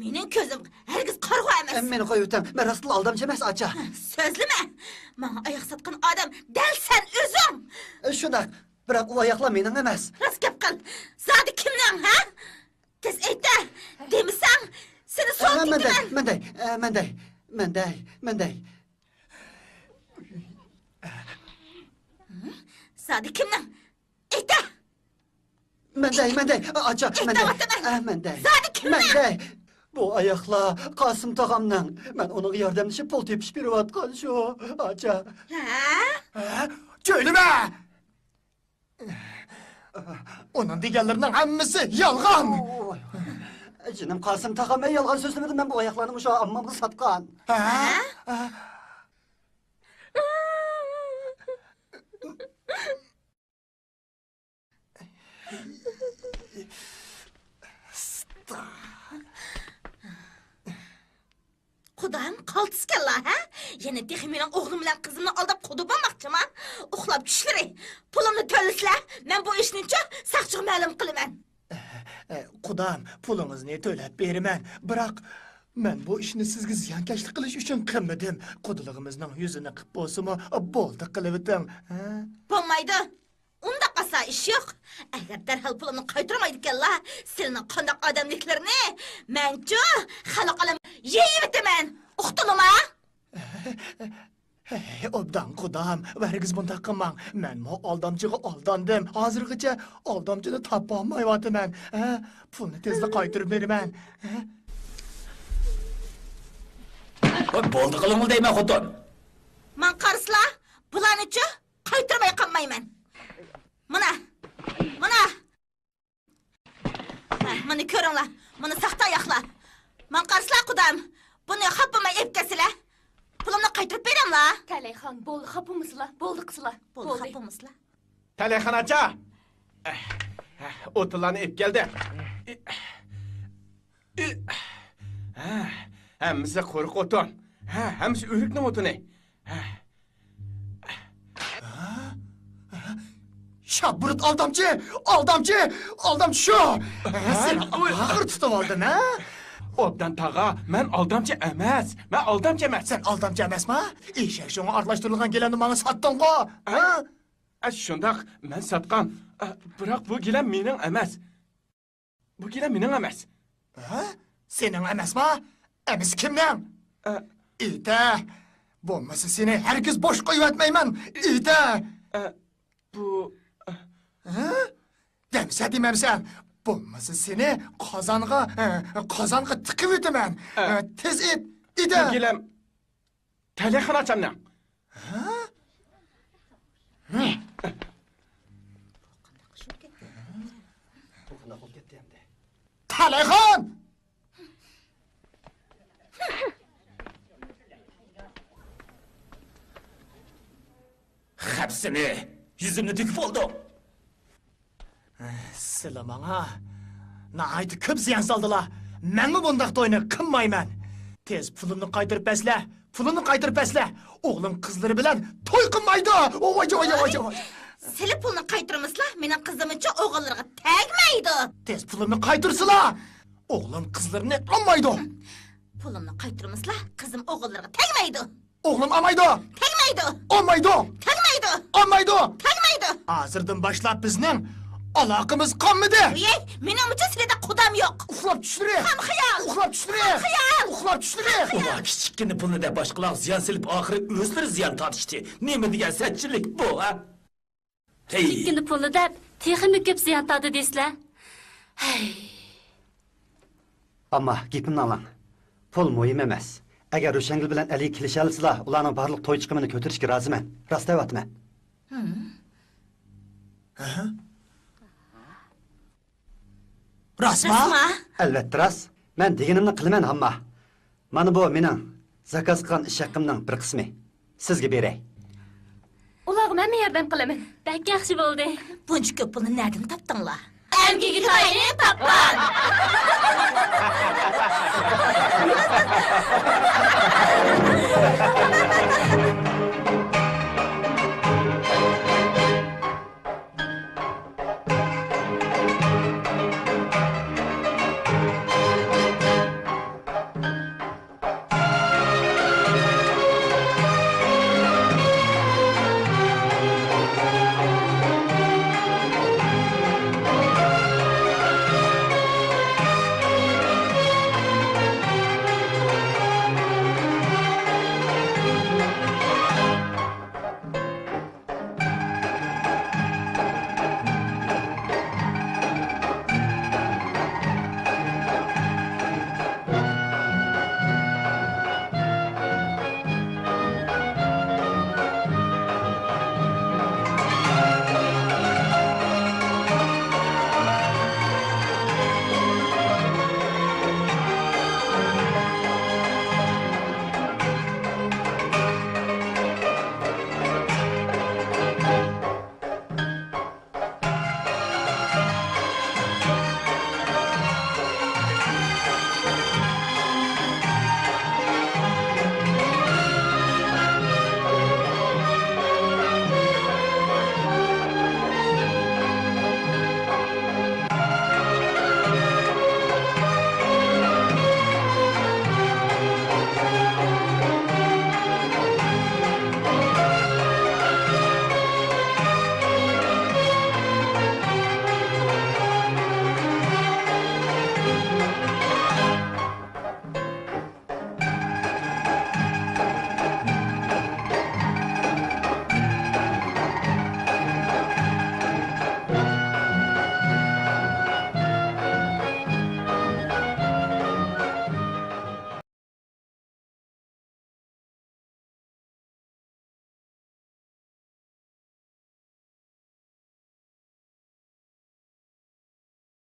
مېنىڭ كۆزۈم ھەرگىز قارىغۇ ئەمەس. مېنى قويۇۋېتىڭ، مەن راستلا ئالدامچى ئەمەس، ئاچا. سۆزلىمە! ماڭا ئاياق ساتقان ئادەم دەل سەن ئۆزۈڭ! شۇنداق، بىراق ئۇ ئاياقلار مېنىڭ ئەمەس. راست گەپ قىل! زادى كىمنىڭ، ھە؟ تېز ئېيتە! دېمىسەڭ، سېنى سوتلىتىمەن! مەن دەي، مەن دەي، مەن دەي، مەن دەي. زادى كىمنىڭ؟ ئېيتە! مەن دەي، مەن دەي، ئاچا، مەن دەي. ئېيتىۋاتىمەن. ئە، مەن دەي. زادى كىمنىڭ؟ مەن دەي. بۇ ئاياقلار قاسىم تاغامنىڭ. مەن ئۇنىڭغا ياردەملىشىپ پۇل تېپىشىپ بېرىۋاتقان شۇ، ئاچا. ھە؟ ھە؟ چۆلىمە! ئۇنىڭ دېگەنلىرىنىڭ ھەممىسى يالغان! جېنىم قاسىم تاغام، مەن يالغان سۆزلىمىدىم، مەن بۇ ئاياقلارنى مۇشۇ ئاممامغا ساتقان. ھە؟ قۇدام قالتىسكەنلا، ھە؟ يەنە تېخى مېنىڭ ئوغلۇم بىلەن قىزىمنى ئالداپ قۇدا بولماقچىما؟ ئۇخلاپ چۈشلىرى. پۇلۇمنى تۆلىسىلە، مەن بۇ ئىشنىچۇ ساقچىغا مەلۇم قىلىمەن. ئە، قۇدام، پۇلىڭىزنى تۆلەپ بېرىمەن. بىراق، مەن بۇ ئىشنى سىزگە زىيانكەشلىك قىلىش ئۈچۈن قىلمىدىم. قۇدىلىقىمىزنىڭ يۈزىنى قىپ بولسىمۇ، بولدى قىلىۋېتىڭ. ھە؟ بولمايدۇ. ئۇنداق ئاسان ئىش يوق. ئەگەر دەرھال پۇلۇمنى قايتۇرمايدىكەنلا، سىلىنىڭ قانداق ئادەملىكلىرىنى مەنچۇ خەلق ئالەم يېيىۋېتىمەن. ئۇقتۇڭلىما؟ ھەي، ئوبدان قۇدام، ھەرگىز بۇنداق قىلماڭ. مەنمۇ ئالدامچىغا ئالداندىم. ھازىرغىچە ئالدامچىنى تاپالمايۋاتىمەن. ھە؟ پۇلنى تېزلا قايتۇرۇپ بېرىمەن. ھە؟ ۋاي، بولدى قىلىڭلا دەيمەن، خوتۇن. ماڭا قارىسىلا، بۇلارنىچۇ؟ قايتۇرماي قالمايمەن. مانا، مانا. ھە، مانا كۆرۈڭلار، مانا ساختا ئاياقلار. ماڭا قارىسىلا، قۇدام، بۇنى خاپا بولماي ئېلىپ كەتسىلە. پۇلۇمنى قايتۇرۇپ بېرىڭلا. تەلەيخان، بولدى، خاپا بولمىسىلا، بولدى قىسىلا. بولدى، بولدى. خاپا بولمىسىلا. تەلەيخان ئاچا! ئوتۇنلارنى ئېلىپ كەلدى. ھە، ھەممىسى قۇرۇق ئوتۇن. ھە، ھەممىسى ئۆرۈكنىڭ ئوتۇنى. ھە. شاپبۇرۇت ئالدامچى! ئالدامچى! ئالدامچى شۇ! ھە؟ سېنى ئاخىر تۇتۇۋالدىم، ھە؟ ئوبدان تاغا، مەن ئالدامچى ئەمەس. مەن ئالدامچى ئەمەس. سەن ئالدامچى ئەمەسما؟ ئېشەك شۇڭا ئارىلاشتۇرۇلغان گىلەمنى ماڭا ساتتىڭغۇ، ھە؟ ئە، شۇنداق، مەن ساتقان. ئە، بىراق بۇ گىلەم مېنىڭ ئەمەس. بۇ گىلەم مېنىڭ ئەمەس. ھە؟ سېنىڭ ئەمەسما؟ ئەمىسە كىمنىڭ؟ ئە. ئېيتە! بولمىسا سېنى ھەرگىز بوش قويۇۋەتمەيمەن! ئېيتە! ئە، بۇ، ئە. ھە؟ دەمسە دېمەمسەن! بولمىسا سېنى قازانغا، ئە، قازانغا تىقىۋېتىمەن! ئە. ئە، تېز ئېيت! ئېيتە! بۇ گىلەم تەلەيخان ئاچامنىڭ. ھە؟ تەلەيخان! خەپسىنى، يۈزۈمنى تۆكۈپ بولدۇم. سىلە ماڭا ناھايىتى كۆپ زىيان سالدىلا. مەنمۇ بۇنداق توينى قىلمايمەن. تېز پۇلۇمنى قايتۇرۇپ بەرسىلە، پۇلۇمنى قايتۇرۇپ بەرسىلە. ئوغلۇم قىزلىرى بىلەن توي قىلمايدۇ. ۋاي، ۋاي، ۋاي، ۋاي. سىلە پۇلنى قايتۇرمىسىلا، مېنىڭ قىزىمچۇ ئوغۇللىرىغا تەگمەيدۇ. تېز پۇلۇمنى قايتۇرسىلا. ئوغلۇم قىزلىرىنى ئالمايدۇ. پۇلۇمنى قايتۇرمىسىلا، قىزىم ئوغۇللىرىغا تەگمەيدۇ. ئوغلۇم ئالمايدۇ! تەگمەيدۇ! ئالمايدۇ! تەگمەيدۇ! ئالمايدۇ! تەگمەيدۇ! ھازىردىن باشلاپ بىزنىڭ ئالاقىمىز قالمىدى! ۋىي، مېنىڭمۇچۇ سىلىدە قۇدام يوق! ئۇخلاپ چۈشلىرى! خام خىيال! ئۇخلاپ چۈشلىرى! خام خىيال! ئۇخلاپ چۈشلىرى! ئۇلار كىچىككىنە پۇلنى دەپ باشقىلارغا زىيان سېلىپ، ئاخىرى ئۆزلىرى زىيان تارتىشتى. نېمە دېگەن سەتچىلىك بۇ، ھە؟ ھەي! كىچىككىنە پۇلنى دەپ، تېخىمۇ كۆپ زىيان تارتتى دەيسىلەر. ھەي! ئامما، گېپىمنى ئاڭلاڭ. پۇل مۇھىم ئەمەس. ئەگەر روشەنگۈل بىلەن ئەلى كېلىشەلىسىلا، ئۇلارنىڭ بارلىق توي چىقىمىنى كۆتۈرۈشكە رازىمەن. راست دەۋاتىمەن. راستما؟ راستما؟ ئەلۋەتتە راست. مەن دېگىنىمنى قىلىمەن، ئامما. مانا بۇ مېنىڭ زاكاز قىلغان ئىش ھەققىمنىڭ بىر قىسمى. سىزگە بېرەي. ئۇلارغا مەنمۇ ياردەم قىلىمەن. بەك ياخشى بولدى. بۇنچە كۆپ پۇلنى نەدىن تاپتىڭلار؟ ئەمگىكى تايىنى تاپقان.